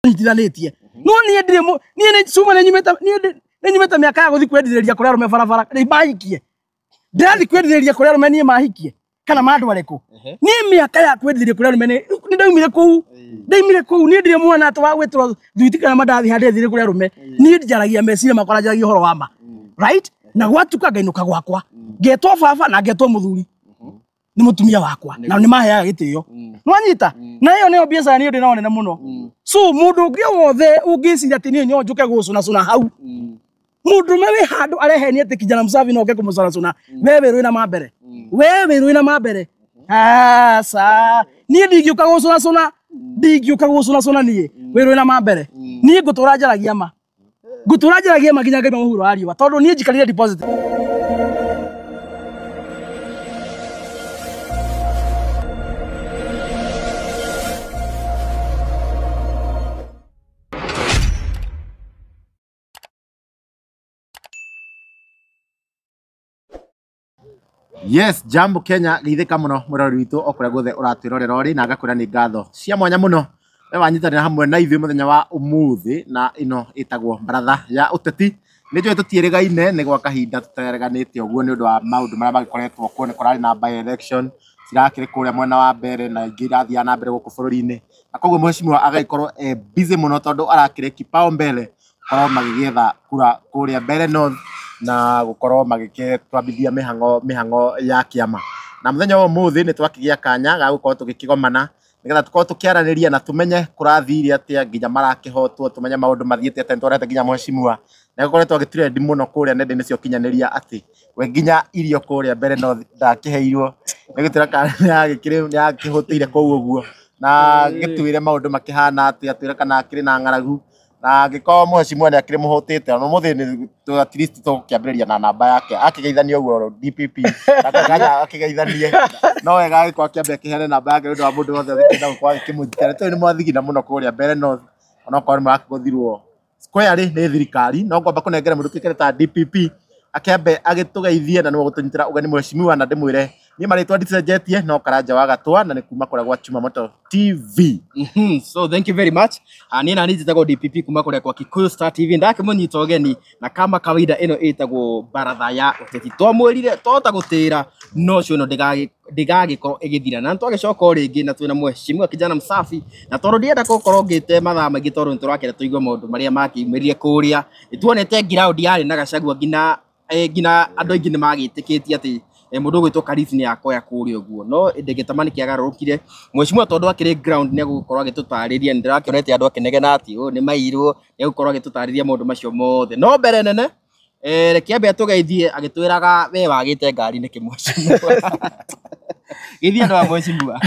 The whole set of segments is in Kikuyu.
Nyitithanĩtie no niĩ ndirĩ niĩ nĩ cuma nĩ nyumĩte niĩ nĩ nyumĩte mĩaka ya gũthiĩ kwendithĩrĩria kũrĩa arũme barabara nĩ mahikie ndĩrathiĩ kwendithĩrĩria kũrĩa arũme niĩ mahikie kana mandware kũ. Niĩ mĩaka ya kwendithĩrĩria kũrĩa arũme nĩ ndaumire kũu, ndaimire kũu. Niĩ ndirĩ mwana atĩ wa gwĩtwo thuiti kana mandathi handĩ thire kũrĩa arũme. Niĩ njaragia meciria makwa na njaragia ũhoro wa ma, right? Na gwatuka ngainũka gwakwa, ngetwo baba na ngetwo mũthuri nĩ mũtumia wakwa na nĩ maheaga gĩtĩo, nwanyita. Na ĩyo nĩyo biacara niĩ ndĩ nayo nene mũno. So mũndũ ũngĩ wothe ũngĩciria atĩ niĩ no njũke gũcũnacũna hau, mũndũrũme wĩ handũ arehenia atĩ kijana msafi no oke kũmũcũnacũna, we wĩ rũĩ na mambere, we wĩ rũĩ na mambere. Aca, niĩ ndingĩũka gũcũnacũna, ndingĩũka gũcũnacũna niĩ wĩ rũĩ na mambere. Niĩ ngũtũra njaragia ma, ngũtũra njaragia ma nginya ngaima mũhuro wa riũa, tondũ niĩ njikarire deposit. Yes, jambo Kenya, geithĩka mũno mũrori witũ o kũrĩa guothe ũratwĩrorera ũrĩ, na ngakwĩra nĩ ngatho cia mwanya mũno we wanyitanĩra hamwe na ithuĩ mũthenya wa ũmũthĩ, na ĩno ĩtagwo baratha ya ũteti. Nĩ njũĩ tũtiĩrĩgaine, nĩ gwa kahinda tũtereganĩte ũguo nĩ ũndũ wa maũndũ marĩa magĩkoretwo kuo. Nĩ kũrarĩ na by election cirakĩrĩ kũrĩa mwena wa mbere na ingĩ irathiaga na mbere gũkũ bũrũri-inĩ, na koguo mheshimiwa agagĩkorwo e busy mũno tondũ arakĩrĩ kipaumbele gũkorwo magĩgĩetha kura kũrĩa Mbere North na gũkorwo magĩgĩtwambithia mĩhang'o ya kĩama. Na mũthenya wa ũmũthĩ nĩ twakĩgĩa kanya ga gũkorwo tũgĩkĩgomana nĩgetha tũkorwo tũkĩaranĩria na tũmenye kũrathire atĩa nginya marakĩhotwo, tũmenye maũndũ mathiĩte atĩa. Nĩtwonete nginya mheshimiwa nĩ akoretwo agĩtrend mũno kũrĩa nenda-inĩ cia ũkinyanĩria atĩ we nginya irio kũrĩa Mbere North ndakĩheirwo, nĩ gũtuĩka kana nĩ akĩhũtĩire kũu ũguo, na gĩtwĩre maũndũ makĩhana atĩa, twĩre kana akĩrĩ na ng'aragu, na angĩkorwo mheshimiwa nĩ akĩrĩ mũhũtĩte. Ona ũmũthĩ nĩ at least tũgũkĩambĩrĩria na namba yake akĩgeithania ũguo DPP akaganya akĩgeithanie, no wega agĩkorwo akĩambia akĩheana namba yake nĩ ũndũ wa mũndũ wothe ũngĩkĩenda gũkorwo agĩkĩmũnyita. Tũĩ nĩ mwathigina mũno kũrĩa Mbere North, onokorwo nĩ mũrakĩgũthirwo square nĩ thirikari, no ngwamba kũnengera mũndũ ũtuĩkĩte ta DPP akĩambe agĩtũgeithie na nĩwe gũtũnyitĩra ũgeni mheshimiwa. Na ndĩmwĩre niĩ marĩtwa ndicenjetie no Karanja wa Gatwa, na nĩ kuma kũrĩa gwa Chuma Moto TV. So thank you very much. Niĩ nani njĩtagwo DPP kuma kũrĩa kwa Kikuyu Star TV, ndakĩmũnyita ũgeni na kama kawaida ĩno ĩtagwo baratha ya ũteti. Twamwĩrire twahota gũtĩra no cio ĩno ndĩgagĩkorwo ĩgĩthira, na nĩtwagĩcoka o rĩngĩ na twĩna mheshimiwa kijana msafi, na tondũ ndienda gũkorwo ngĩte mathaa maingĩ tondũ nĩtũrakĩenda tũigue maũndũ marĩa makiumĩrire kũrĩa. Nĩtuonete ground yarĩ na Gachagua nginya nginya andũ aingĩ nĩmagĩtĩkĩtie atĩ mũndũ ũgwĩtwo Kariuki nĩ akoya kũrĩa ũguo, no ĩndĩ gĩtama nĩkĩagarũrũkire. Mheshimiwa tondũ akĩrĩ ground nĩ egũkorwo agĩtũtarĩria, nĩ ndĩrakĩonete andũ akĩnegena atĩ ũũ nĩ mairwo, nĩ egũkorwo agĩtũtarĩria maũndũ macio mothe. No mbere nene reke ambe atũgeithie agĩtwĩraga we wagĩte ngari nĩkĩ mheshimiwa. Geithia andũ a mheshimiwa.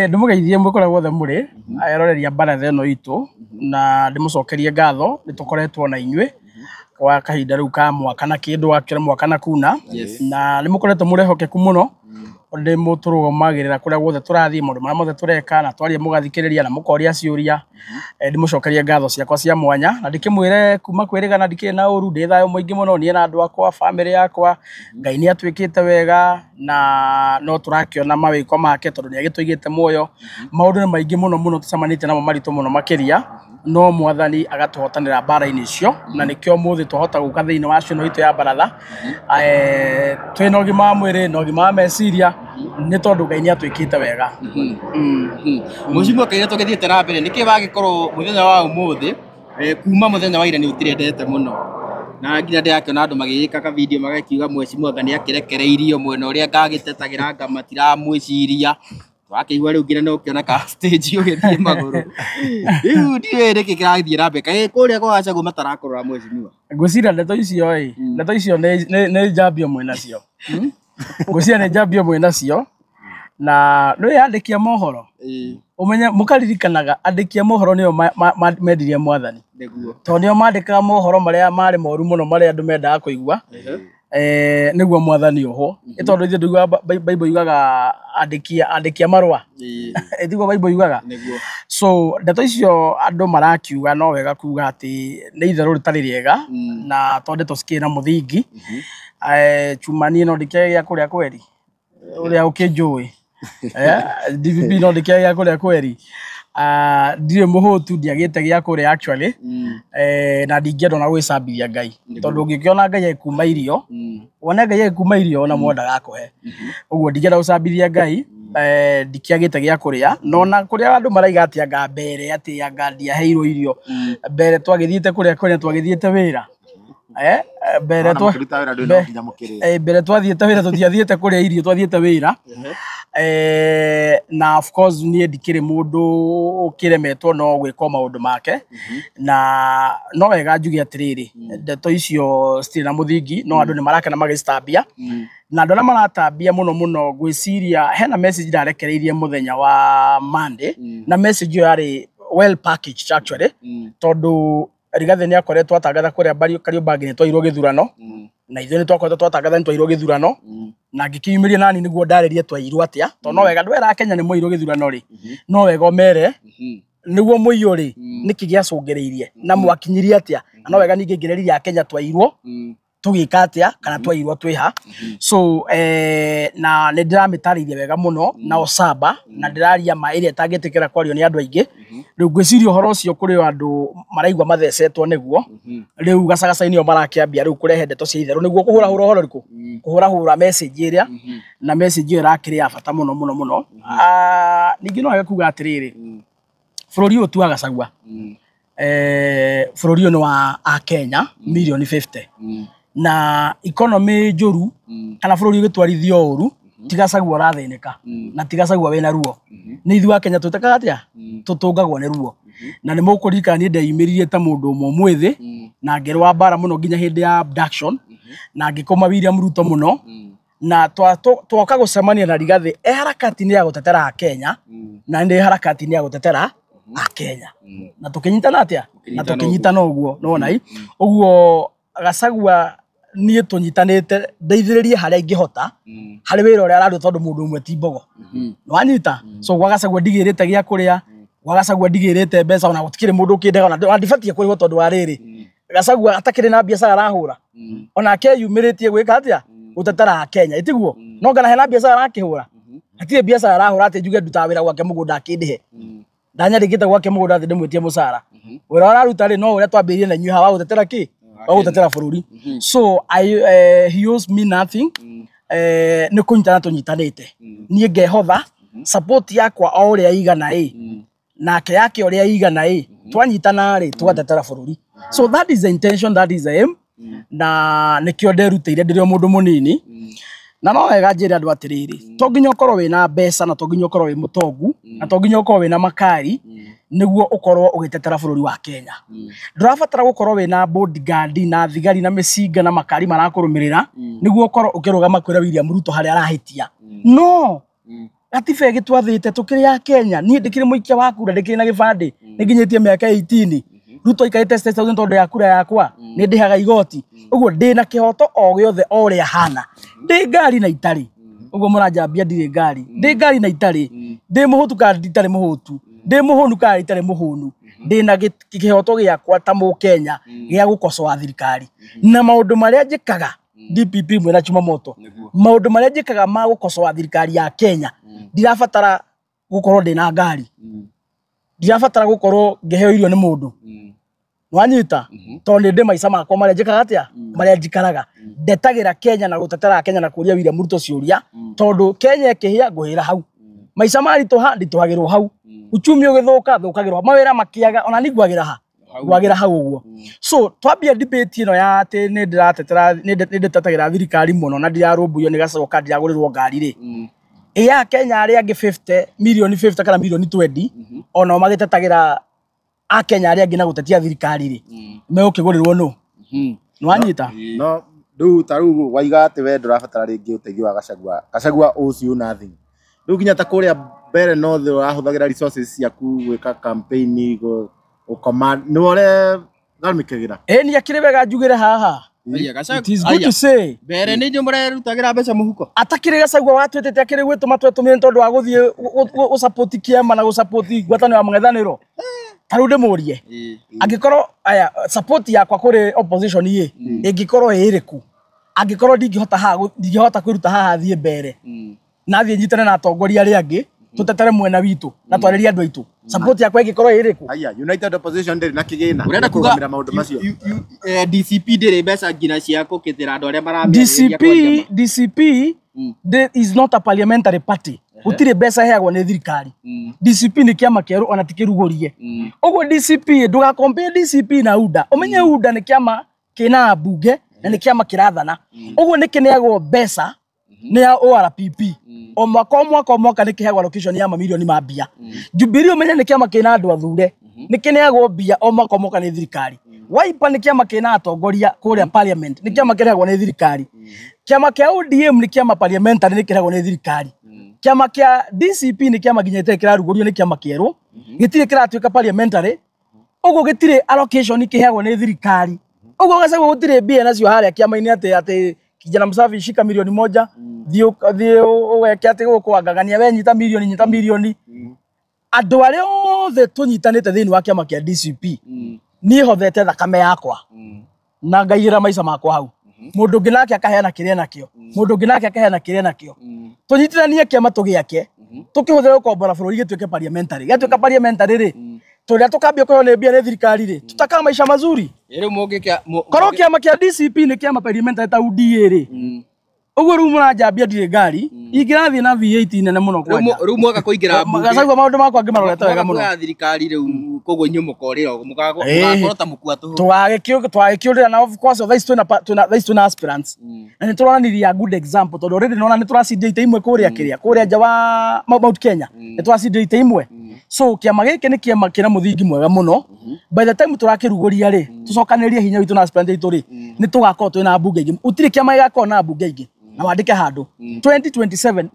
Ndĩmũgeithie mwĩ kũrĩa guothe mũrĩ eroreria baratha ĩno itũ, na ndĩmũcokerie ngatho nĩ tũkoretwo na inyuĩ kwa kahinda rĩu ka mwaka na kĩndũ, wakĩra mwaka na kuna, na nĩ mũkoretwo mũrĩ ehokeku mũno, nĩ mũtũrũgamagĩrĩra kũrĩa guothe tũrathiĩ, maũndũ marĩa mothe tũreka, na twaria mũgathikĩrĩria na mũkoria ciũria. Ndĩmũcokerie ngatho ciakwa cia mwanya na ndĩkĩmwĩre kuma kwĩrĩgana ndikĩrĩ na ũru, ndĩ thayũ mũingĩ mũno niĩ na andũ akwa, bamĩrĩ yakwa. Ngai nĩ atuĩkĩte wega na no tũrakĩona mawĩko make tondũ nĩ agĩtũigĩte muoyo. Maũndũ nĩ maingĩ mũno mũno tũcemanĩtie namo maritũ mũno makĩria, no mwathani agatũhotanĩra mbara-inĩ icio, na nĩkĩo ũmũthĩ twahota gũka thĩinĩ wa ciono itũ ya baratha twĩna ũgima wa mwĩrĩ na ũgima wa meciria, nĩ tondũ Ngai nĩ atuĩkĩte wega. Mheshimiwa, kaira tũgĩthiĩte na mbere, nĩkĩ wagĩkorwo mũthenya wa ũmũthĩ kuma mũthenya wa ira nĩ ũtirendete mũno, na nginya ndĩrakĩona andũ magĩgĩka ka video magakiuga mheshimiwa anga nĩ akĩrekereirio mwena ũrĩa ngagĩtetagĩra anga matiramwĩciria, wakĩigua rĩu nginya no ũkĩona ka stage ũgĩthiĩ magũrũ. Rĩu ndiũĩ nĩkĩ kĩrathiĩ na mbere, kaĩ kũrĩa kwa Gachagua matarakorora mheshimiwa? Ngwĩciria ndeto icio ĩ, ndeto icio nĩ njambio mwĩ nacio. Ngwĩciria nĩ njambio mwĩ nacio, na nĩ andĩki a mohoro ũmenye mũkaririkanaga andĩki a mohoro nĩo mendirie mwathani, tondũ nĩo mandĩkaga mohoro marĩa marĩ moru mũno marĩa andũ mendaga kũigua nĩguo mwathani ohwo. Nĩ tondũ ithuĩ ndũiguaga Bible yugaga andĩki a marũa, ĩtiguo Bible yugaga. So ndeto icio andũ marakiuga no wega kuga atĩ nĩ itherũ rĩtarĩ rĩega, na tondũ ndeto cikĩrĩ na mũthingi. Chuma niĩ no ndĩkĩage gĩa kũrĩa kweri ũrĩa ũkĩnjũĩ, DPP no ndĩkĩage gĩa kũrĩa kweri. Ndirĩ mũhũtu, ndiagĩte gĩa kũrĩa actually. Na ndingĩenda ona gwĩcambithia Ngai, tondũ ũngĩkĩona Ngai agĩkuma irio, wone Ngai agĩkuma irio ona mwe ndagakũhe. Ũguo ndingĩenda gũcambithia Ngai. Ndikĩagĩte gĩa kũrĩa, no na kũrĩa andũ maraiga atĩ anga mbere atĩ anga ndiaheirwo irio mbere, twagĩthiĩte kũrĩa kũrĩa twagĩthiĩte wĩra. Mbere Ona mũkĩruta wĩra ndũrĩ no nginya mũkĩrĩe. Mbere twathiĩte wĩra, tũtiathiĩte kũrĩa irio, twathiĩte wĩra. Na of course niĩ ndikĩrĩ mũndũ ũkĩremetwo no gwĩkwo maũndũ make, na no wega njuge atĩrĩrĩ, ndeto icio citirĩ na mũthingi, no andũ nĩ marakena magĩcitambia, na andũ arĩa maratambia mũno mũno, ngwĩciria hena message ndarekereirie mũthenya wa Monday, na message ĩyo yarĩ well packaged actually, tondũ Rigathĩ nĩ akoretwo atangatha kũrĩa Kariobangi nĩ twairwo gĩthurano, na ithuĩ nĩ twakoretwo twatangatha nĩ twairwo gĩthurano, na ngĩkĩyumĩria nani nĩguo ndarĩrie twairwo atĩa, tondũ no wega ndwera Kenya nĩ mwairwo gĩthurano rĩ, no wega ũmere nĩguo mũiyũ rĩ, nĩkĩ gĩacũngĩrĩirie na mwakinyirie atĩa, na no wega ningĩ ngĩrĩria Kenya twairwo tũgĩka atĩa kana twairwo twĩha. So na nĩ ndĩramĩtarĩirie wega mũno na Osaba, na ndĩraria ma ĩrĩa ĩtangĩtĩkĩra kwario nĩ andũ aingĩ. Rĩu ngwĩciria ũhoro ũcio kũrĩ o andũ maraigua mathecetwo nĩguo rĩu gacagaca-inĩ o marakĩambia rĩu kũrehe ndeto cia itherũ nĩguo kũhũrahũra ũhoro ũrĩkũ, kũhũrahũra message ĩrĩa, na message ĩyo ĩrakĩrĩ ya bata mũno mũno mũno. Ningĩ no wega kuga atĩrĩrĩ, bũrũri ũyũ ti wa Gachagua. Bũrũri ũyũ nĩ wa Akenya mirioni 50, na economy njũru kana bũrũri ũgĩtwarithio ũru, ti Gachagua ũrathĩnĩka na ti Gachagua wĩna ruo, nĩ ithuĩ Akenya twĩtekaga atĩa, tũtũngagwo nĩ ruo. Na nĩ mũkũririkana niĩ ndeyumĩririe ta mũndũ ũmwe mwĩthĩ na ngĩrũa mbara mũno nginya hĩndĩ ya abduction, na ngĩkũma William Ruto mũno, na twoka gũcemania na Rigathĩ e harakati-inĩ ya gũtetera Akenya, na ndĩ harakati-inĩ ya gũtetera Akenya, na tũkĩnyitana atĩa, na tũkĩnyitana ũguo nĩwona i ũguo Gachagua niĩ tũnyitanĩte ndeithĩrĩrie harĩa ingĩhota harĩ wĩra ũrĩa araruta, tondũ mũndũ ũmwe ti mbogo, nĩwanyita. So gwa Gachagua ndigĩrĩte gĩa kũrĩa, gwa Gachagua ndigĩrĩte mbeca, ona gũtikĩrĩ mũndũ ũkĩndega, ona ndibatiĩ kũrĩhwo, tondũ wa rĩrĩ, Gachagua atakĩrĩ na biacara arahũra, onake yumĩrĩtie gwĩka atĩa, gũtetera Akenya, ĩtiguo? No ngana hena biacara arakĩhũra? Hatirĩ biacara arahũra atĩ njuge ndutaga wĩra gwake mũgũnda akĩndĩhe. Ndanyandĩkĩte gwake mũgũnda atĩ ndĩmwĩtie mũcara. Wĩra ũrĩa araruta rĩ, no ũrĩa twambĩrĩirie na inyuĩ haha wa gũtetera kĩ, wa gũtetera bũrũri. So he owes me nothing. Nĩ kũnyitana tũnyitanĩte, niĩ ngehotha support yakwa o ũrĩa igana ĩ, nake yake ũrĩa igana ĩ, twanyitana rĩ, tũgatetera bũrũri. So that is the intention, that is the aim, na nĩkĩo nderutĩire ndĩrĩ o mũndũ mũnini. Na no wega njĩre andũ atĩrĩrĩ, to nginya ũkorwo wĩna mbeca, na to nginya ũkorwo wĩ mũtongu, na to nginya ũkorwo wĩna makari nĩguo ũkorwo ũgĩtetera bũrũri wa Kenya. Ndũrabatara gũkorwo wĩna bodyguard na thigari na mĩcinga na makari marakũrũmĩrĩra nĩguo ũkorwo ũkĩrũgama kwĩra William Ruto harĩa arahĩtia. No gatiba ĩgĩtwathĩte tũkĩrĩ a Kenya. Niĩ ndĩkĩrĩ mũikia wa kura, ndĩkĩrĩ na gĩbandĩ, nĩnginyĩtie mĩaka 18. Ruto aikarĩte State House tondũ ya kura yakwa, nĩ ndĩhaga igoti. Ũguo ndĩna kĩhoto o gĩothe o ũrĩa hana, ndĩ ngari na itarĩ. Ũguo mũranjambia ndirĩ ngari, ndĩ ngari na itarĩ, ndĩ mũhũtu kana nditarĩ mũhũtu, ndĩ mũhũnu kana itarĩ mũhũnu, ndĩna kĩhoto gĩakwa ta mũkenya gĩa gũkocoa thirikari na maũndũ marĩa njĩkaga. DPP mwĩna chuma moto, maũndũ marĩa njĩkaga ma gũkocoa thirikari ya Kenya, ndirabatara gũkorwo ndĩna ngari, ndirabatara gũkorwo ngĩheo irio nĩ mũndũ, wanyita, tondũ nĩ ndĩ maica makwa marĩa njĩkaga atĩa, marĩa njikaraga ndetagĩra Kenya na gũtetera Kenya na kũria William Ruto ciũria, tondũ Kenya ĩkĩhĩa ngũhĩra hau, maica maritũha nditũhagĩrwo hau, uchumi ũgĩthũka thũkagĩrwo hau, mawĩra makĩaga ona ni ngwagĩra ha, ngwagĩra hau ũguo. So twambia debate ĩno ya atĩ nĩ ndĩratetera, nĩ ndĩtetagĩra thirikari mũno na ndirarũmbũiyo nĩ gacoka ndiragũrĩrwo ngari rĩ, ĩ Kenya arĩa angĩ 50 milioni, 50 kana milioni 20, onao magĩtetagĩra Akenya arĩa angĩ na gũtetia thirikari rĩ, megũkĩgũrĩrwo nũ? Nĩwanyita? No rĩu ta rĩu waiga atĩ we ndũrabatara rĩngĩ ũteithio wa Gachagua. Gachagua owes you nothing. Rĩu nginya ta kũrĩa mbere north ũrahũthagĩra resources ciaku gwĩka campaign, gũcommand, nĩwe ũregharamĩkagĩra? Ĩ ni akĩrĩ wega njugĩre haha. Aya, It is good to say. Mbere nĩ inyuĩ mũrerutagĩra mbeca mũhuko. Atakĩrĩ Gachagua watwĩtĩte akĩrĩ gwĩtũma twetũmire nĩ tondũ wa gũthiĩ gũsupport kĩama na gũsupport ngwatanĩro ya mũng'ethanĩro. Ta rĩu ndĩmũrie, angĩkorwo aya support yakwa kũrĩ opposition ĩ ĩngĩkorwo ĩ ĩrĩkũ, angĩkorwo ndingĩhota haha ndingĩhota kwĩruta haha thiĩ mbere na thiĩ nyitane na atongoria arĩa angĩ? Tũtetere mwena witũ na twarĩrie andũ aitũ. Support yakwa ĩngĩkorwo ĩrĩkũ? Aya, United Opposition ndĩrĩ na kĩgĩna. Ũrenda kuga kũrũgamĩra maũndũ macio. DCP ndĩrĩ mbeca nginya cia kũkĩtĩra andũ arĩa maramĩarĩrĩria DCP kwaria ma. DCP there is not a parliamentary party. Gũtirĩ mbeca heagwo nĩ thirikari. DCP nĩ kĩama kĩerũ ona ti kĩrugũrie. Ũguo DCP ndũgakompare DCP na UDA. Ũmenye UDA nĩ kĩama kĩna ambunge na nĩ kĩama kĩrathana. Ũguo nĩ kĩneagwo mbeca nĩ ya ORPP. O mwaka o mwaka o mwaka nĩ kĩheagwo allocation ya mamirioni ma mbia. Jubilee ũmenye nĩ kĩama kĩna andũ athure. Nĩ kĩneagwo mbia o mwaka o mwaka nĩ thirikari. Wiper nĩ kĩama kĩna atongoria kũrĩa parliament. Nĩ kĩama kĩrehagwo nĩ thirikari. Kĩama kĩa ODM nĩ kĩama parliamentary nĩ kĩrehagwo nĩ thirikari. Kĩama kĩa DCP nĩ kĩama nginya gĩtarĩ kĩrarugũrio nĩ kĩama kĩerũ. Gĩtirĩ kĩratuĩka parliamentary. Ũguo gĩtirĩ allocation kĩheagwo nĩ thirikari. Ũguo Gachagua gũtirĩ mbia nacio harĩa kĩama-inĩ atĩ kijana msafi shika milioni moja thiĩ ũgeke atĩ gũkũ angangania we nyita milioni nyita milioni. Andũ arĩa othe tũnyitanĩte thĩinĩ wa kĩama kĩa DCP niĩ hothete thakame yakwa na ngaigĩra maica makwa hau. Mũndũ ũngĩ nake akaheana kĩrĩa nakĩo. Mũndũ ũngĩ nake akaheana kĩrĩa nakĩo. Tũnyitithanie kĩama tũgĩake tũkĩhũthĩre gũkombora bũrũri gĩtuĩke parliamentary. Gĩatuĩka parliamentary rĩ, tũrĩa tũkambia kũheo nĩ mbia nĩ thirikari rĩ, tũtakaga maica mazuri. Rĩu mũngĩkĩa Korwo kĩama kĩa DCP nĩ kĩama parliamentary ta UDA rĩ, ũguo rĩu mũranjambia ndirĩ ngari, ingĩrathiĩ na V8 nene mũno kwanja. Rĩu mwaka kũingĩra mbunge. Gachagua maũndũ makwa ngĩmarorete wega mũno. Mwaka thirikari rĩu koguo inyuĩ mũkorĩra mũgakorwo ta mũkua tũhũ. Twagĩkĩũrĩra na of course thaa ici twĩna thaa ici twĩna aspirants. Na nĩ tũronanirie a good example tondũ already nĩwona nĩ tũracindia ite imwe kũrĩa kĩrĩa kũrĩa nja wa Mount Kenya. Nĩ tũracindia ite imwe. So kĩama gĩkĩ nĩ kĩama kĩna mũthingi mwega mũno. By the time tũrakĩrugũria rĩ, tũcokanĩrĩrie hinya witũ na aspirant aitũ rĩ, nĩ tũgakorwo twĩna mbunge ingĩ. Gũtirĩ kĩama gĩgakorwo na mbunge ingĩ. Na wandĩke handũ. 2027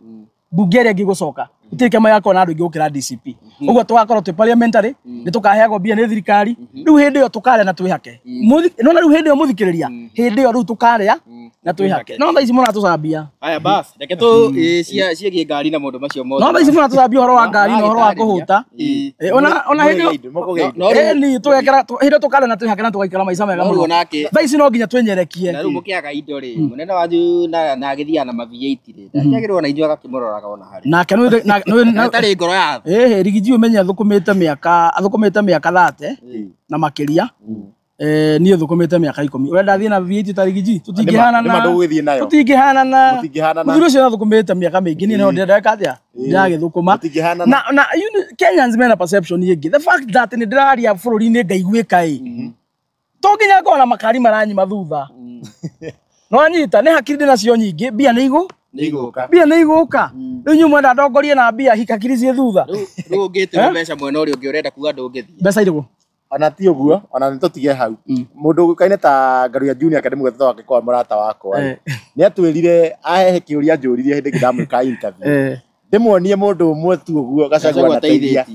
mbunge ĩrĩa ĩngĩ gũcoka gũtirĩ kĩama gĩgakorwo na andũ aingĩ gũkĩra DCP. Ũguo tũgakorwo twĩ parliamentary, nĩ tũkaheagwo mbia nĩ thirikari. Rĩu hĩndĩ ĩyo tũkarĩa na twĩhake. Nĩwona rĩu hĩndĩ ĩyo mũthikĩrĩria, hĩndĩ ĩyo rĩu tũkarĩa na twĩhake. No thaa ici mũratũcambia. Haya bas, reke tu ciĩgiĩ ngari na maũndũ macio mothe. No thaa ici mũratũcambia ũhoro wa ngari na ũhoro wa kũhũta. Ona hĩndĩ ĩyo ĩni tũgekĩra hĩndĩ ĩyo tũkarĩa na twĩhake na tũgaikara maica mega mũno. Thaa ici no nginya twĩnyerekie. Na rĩu mũkĩaga indo rĩ, mũnene wanyu na agĩthiaga na ma V8 rĩ, ndakĩagĩrĩrwo na inyuĩ agakĩmũroraga ona harĩ. Nake nĩ Atarĩ ngoro ya ĩhĩ Rigiji ũmenye athũkũmĩte mĩaka 30 na makĩria. Niĩ thũkũmĩte mĩaka 10. Ũrenda thiĩ na V8 ta Rigiji? Tũtingĩhanana. Nĩma ndũgũgĩthiĩ nayo. Tũtingĩhanana. Mũtingĩhanana. Mũthuri ũcio nĩathũkũmĩte mĩaka mĩingĩ, niĩ no ndĩreka atĩa? Ndĩragĩthũkũma. Mũtingĩhanana. Na Kenyans mena perception ĩngĩ. The fact that nĩ ndĩraria bũrũri-inĩ ngaiguĩka ĩ. To nginya ngorwo na makari maranyima thutha. No anyita nĩ hakiri ndĩnacio nyingĩ, mbia nĩ igũ. Nĩ igũka. Mbia nĩ igũka. Rĩu inyuĩ mwenda ndongorie na mbia hakiri ciĩ thutha. Rĩu ũngĩtĩrwo mbeca mwena ũrĩa ũngĩ ũrenda kuga ndũngĩthiĩ. Mbeca irĩkũ? Ona ti ũguo, ona nĩ tũtige hau. Mũndũ ũkaine ta Ngaruiya Junior kende mũgwete tondũ angĩkorwo mũrata wakwa. Nĩ atwĩrire ahehe kĩũria njũririe hĩndĩ ĩngĩ ndamwĩka interview. Ndĩmuonie mũndũ ũmwe tu ũguo Gachagua anateithia.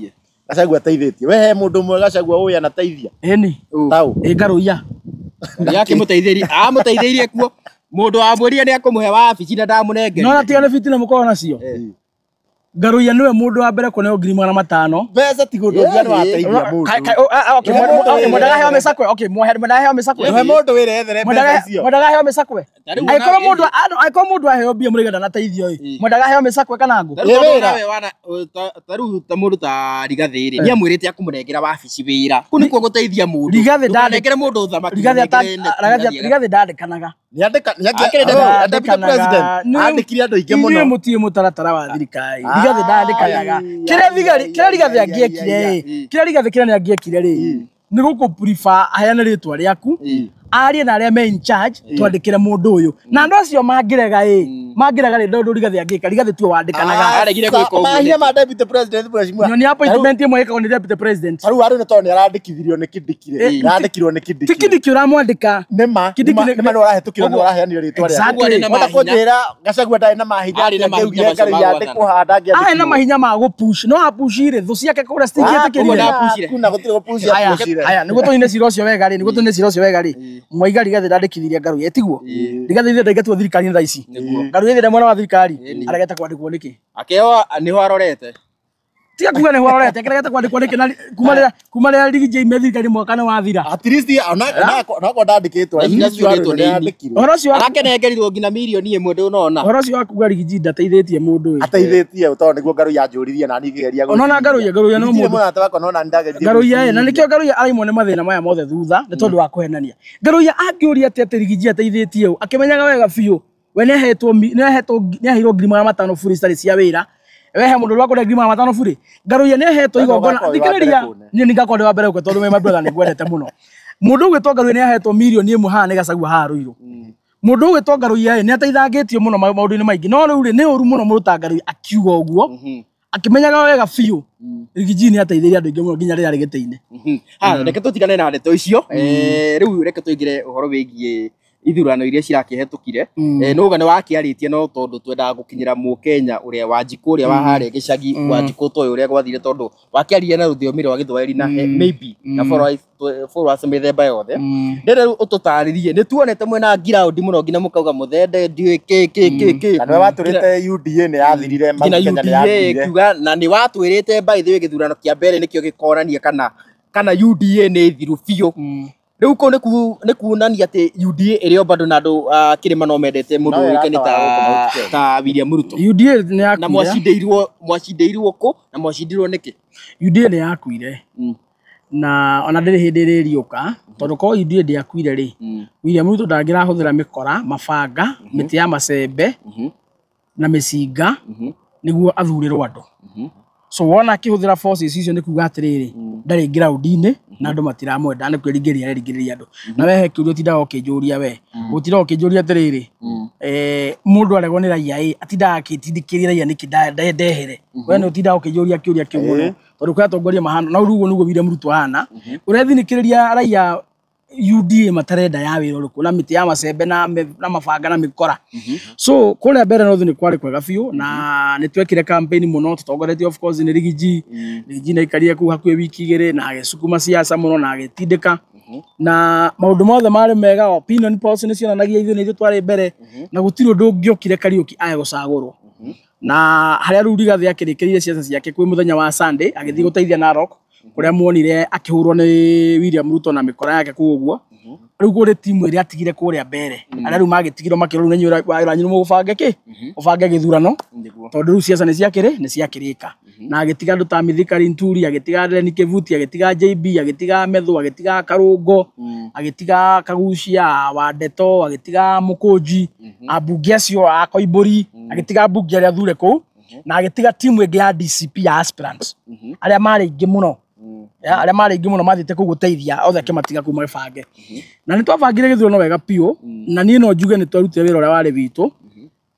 Gachagua ateithĩtie. We he mũndũ ũmwe Gachagua ũyũ anateithia. Ĩni. Taũ. Ĩ Ngaruiya. Nĩakĩmũteithĩrie, amũteithĩirie kuo. Mũndũ wamwĩrire nĩ akũmũhe wabici na ndamũnengerire. No na tiga nĩ fitina mũkoragwo nacio. Ngaruiya nĩwe mũndũ wa mbere kũneo 500,000. Mbeca ti gũndũ ũngĩ nĩ wateithia mũndũ. Mwendaga heo mĩcakwe. Okay, mwendaga heo mĩcakwe. He mũndũ wĩra ethere mbeca icio. Mwendaga heo mĩcakwe. Angĩkorwo mũndũ aheo mbia mũrĩga ndanateithio ĩ. Mwendaga heo mĩcakwe kana ngũ? Ta rĩu ta mũndũ ta Rigathĩ rĩ, nĩamwĩrĩte akũmũnengera wabici wĩra. Kũu nĩkuo gũteithia mũndũ. Ndũkanengere mũndũ ũthamaki. Rigathĩ ndandĩkanaga. Andĩkire andũ aingĩ mũno. Inyuĩ mũtiĩ mũtaratara wa thirikari. Rigathĩ ndandĩkanaga. Kĩrĩa Rigathĩ angĩekire ĩ, kĩrĩa Rigathĩ kĩrĩa angĩekire rĩ, nĩ gũkũ prefer aheane rĩtwa rĩaku, arie na arĩa me in charge, twandĩkĩre mũndũ ũyũ. Na andũ acio mangĩrega ĩ, mangĩrega rĩ, ndũndũ Rigathĩ angĩka, Rigathĩ tiwe wandĩkanaga. Aregire gwĩka ũguo. Mahinya ma deputy president mheshimiwa. Nyonia appointment ĩmwe ĩkagwo nĩ deputy president. Tarĩu arĩ nĩ tondũ nĩ arandĩkithirio nĩ Kindiki rĩ. Arandĩkirwo nĩ Kindiki. Ti Kindiki ũramwandĩka. Nĩma nĩma nĩ ũrahĩtũkirwo nĩ ũraheanire rĩtwa rĩake. Wenda kũnjĩra Gachagua ndarĩ na mahinya angĩaugire Ngaruiya andĩkwo haha ndangĩandĩkirwo. Arĩ na mahinya ma gũpush. No apushire thũ ciake kũrĩa citingĩtĩkĩrire. Kuna gũtirĩ gũpush apushire. Aya, nĩguo tũnine cira ũcio wega rĩ, nĩguo tũnine cira ũcio wega rĩ. Mwaiga Rigathĩ ndandĩkithirie Ngaruiya tiguo. Rigathĩ ithe ndaingatirwo thirikari-inĩ thaa ici. Ngaruiya ithe mwena wa thirikari aregete kwandĩkwo nĩkĩ? Akĩoa nĩho arorete. Tiga kuga nĩ hwarorete kĩregete kwandĩkwo nĩkĩ na kuma rĩrĩa Riggy G aimire thirikari mwaka nĩ wathira. At least ona ndandĩkĩtwo. Na iria ciũrĩtwo nĩ ini. Ũhoro ũcio wa Arakenengerirwo nginya mirioni ĩmwe ndũnona. Ũhoro ũcio wa kuga Riggy G ndateithĩtie mũndũ ĩ. Ateithĩtie tondũ nĩguo Ngaruiya anjũririe na niĩ ngĩgeria. Onona Ngaruiya, Ngaruiya no Ndirĩ mũndũ. mũrata wakwa no na nĩndageririe. Ngaruiya ĩ, na nĩkĩo Ngaruiya araimwo nĩ mathĩna maya mothe thutha nĩ tondũ wa kũhenania. Ngaruiya angĩũria atĩ atĩ Riggy G ateithĩtie ũ, akĩmenyaga wega biũ we nĩahetwo nĩahetwo nĩaheirwo 500,000 bure citarĩ cia wĩra. We he mũndũ ũrĩa wakũrĩa 500,000 bure. Ngaruiya nĩahetwo We igongona. ũgakorwo wĩ wa mbere Thikĩrĩria, kũne. niĩ nĩngakorwo ndĩ wa mbere gũkũ tondũ we my brother nĩngwendete mũno. Mũndũ ũgwĩtwo Ngaruiya nĩahetwo 1 mirioni haha nĩ Gachagua haha Ruiru. Mũndũ ũgwĩtwo Ngaruiya ĩ nĩateithangĩtio mũno maũndũ-inĩ maingĩ, no rĩu rĩ nĩ ũru mũno mũndũ ta Ngaruiya akiuga ũguo akĩmenyaga wega biũ Riggy G nĩateithirie andũ aingĩ mũno nginya rĩrĩa arĩ gĩtĩ-inĩ. Ha, reke tũtigane na ndeto icio. Rĩu reke tũingĩre ũhoro wĩgiĩ ithurano iria cirakĩhetũkire. Nĩuga nĩ wakĩarĩtie, no tondũ twendaga gũkinyĩra mũkenya ũrĩa Wanjikũ ũrĩa wa harĩa gĩcagi, Wanjikũ toĩ ũrĩa gwathire, tondũ wakĩaria na rũthiomi rwa Gĩthwaĩri na maybe na followers mĩthemba yothe. Ndĩrenda rĩu ũtũtarĩrie, nĩ tuonete mwena ground mũno nginya mũkauga mũthende ndiũĩ kĩ kĩ kĩ kĩ. Na nĩwe watũrĩte UDA nĩ yathirire. Nginya Mount Kenya nĩ UDA yathirire. kiuga na nĩ watwĩrĩte, by the way, gĩthurano kĩa mbere nĩkĩo gĩkonania kana UDA nĩ thiru biũ. Rĩu kũu nĩ kuonania atĩ UDA ĩrĩ o bado na andũ a kĩrĩma no mendete mũndũ No ũĩkaine ĩratawara gũkũ Mount Kenya. ta William Ruto. UDA nĩ Na yakuire. mwacindĩirwo kũ na mwacindirwo nĩkĩ? UDA nĩ yakuire na ona ndĩrĩ hĩndĩ ĩrĩriũka, tondũ korwo UDA ndĩakuire rĩ, William Ruto ndangĩrahũthĩra mĩkora, mabanga, mĩtĩ ya macembe na mĩcinga nĩguo athurĩrwo andũ. So wona akĩhũthĩra forces icio nĩ kuga atĩrĩrĩ, ndarĩ ground-inĩ na andũ matiramwenda, nĩ kwĩringĩrĩria areringĩrĩria andũ. Na we he kĩũria ũtindaga ũkĩnjũria, we ũtindaga ũkĩnjũria atĩrĩrĩ, mũndũ aregwo nĩ raia ĩ atindaga akĩtindĩkĩria raia nĩkĩ ndehere. We nĩ ũtindaga ũkĩnjũria kĩũria kĩu mũno, tondũ kwĩ atongoria mahana na rĩu ũguo nĩguo William Ruto ahana, ũrethinĩkĩrĩria raia UDA matarenda ya wĩra ũrĩkũ na mĩtĩ ya macembe na mabanga na mĩkora. So kũrĩa mbere North nĩ kwarĩ kwega biũ na nĩ twekire campaign mũno tũtongoretio of course nĩ Riggy G. Riggy G nĩaikarire kũu hakuhĩ wiki 2 na agĩcukuma siasa mũno na agĩtindĩka na maũndũ mothe marĩ mega. Opinion polls nĩ cionanagia ithuĩ nĩ ithuĩ twarĩ mbere na gũtirĩ ũndũ ũngĩokire Kariũki age gũcagũrwo. Na harĩa rĩu Rigathĩ akĩrĩkĩrĩire ciaca ciake kwĩ mũthenya wa Sunday agĩthiĩ gũteithia Narok, kũrĩa muonire akĩhũrwo nĩ William Ruto na mĩkora yake kũu ũguo. Rĩu kũrĩ timu ĩrĩa atigire kũrĩa mbere, arĩa rĩu magĩtigirwo makĩrwo rĩu nĩ inyuĩ wĩra wanyu nĩ mũgũbange kĩ ũbange gĩthurano, tondũ rĩu ciaca nĩ ciakĩrĩ nĩ ciakĩrĩka. Na agĩtiga andũ ta Mithika Linturi, agĩtiga Lenny Kivuti, agĩtiga JB, agĩtiga Methu, agĩtiga Karũngo, agĩtiga Kagucia Wandeto, agĩtiga Mũkũnji, ambunge acio a Koimbũri, agĩtiga ambunge arĩa athure kũu, na agĩtiga timu ĩngĩ ya DCP ya aspirants arĩa marĩ aingĩ mũno. Ya, arĩa marĩ aingĩ mũno mathiĩte kũu gũteithia othe, akĩmatiga kũu magĩbange. Na nĩ twabangire gĩthurano wega biũ, na niĩ no njuge nĩ twarutire wĩra ũrĩa warĩ witũ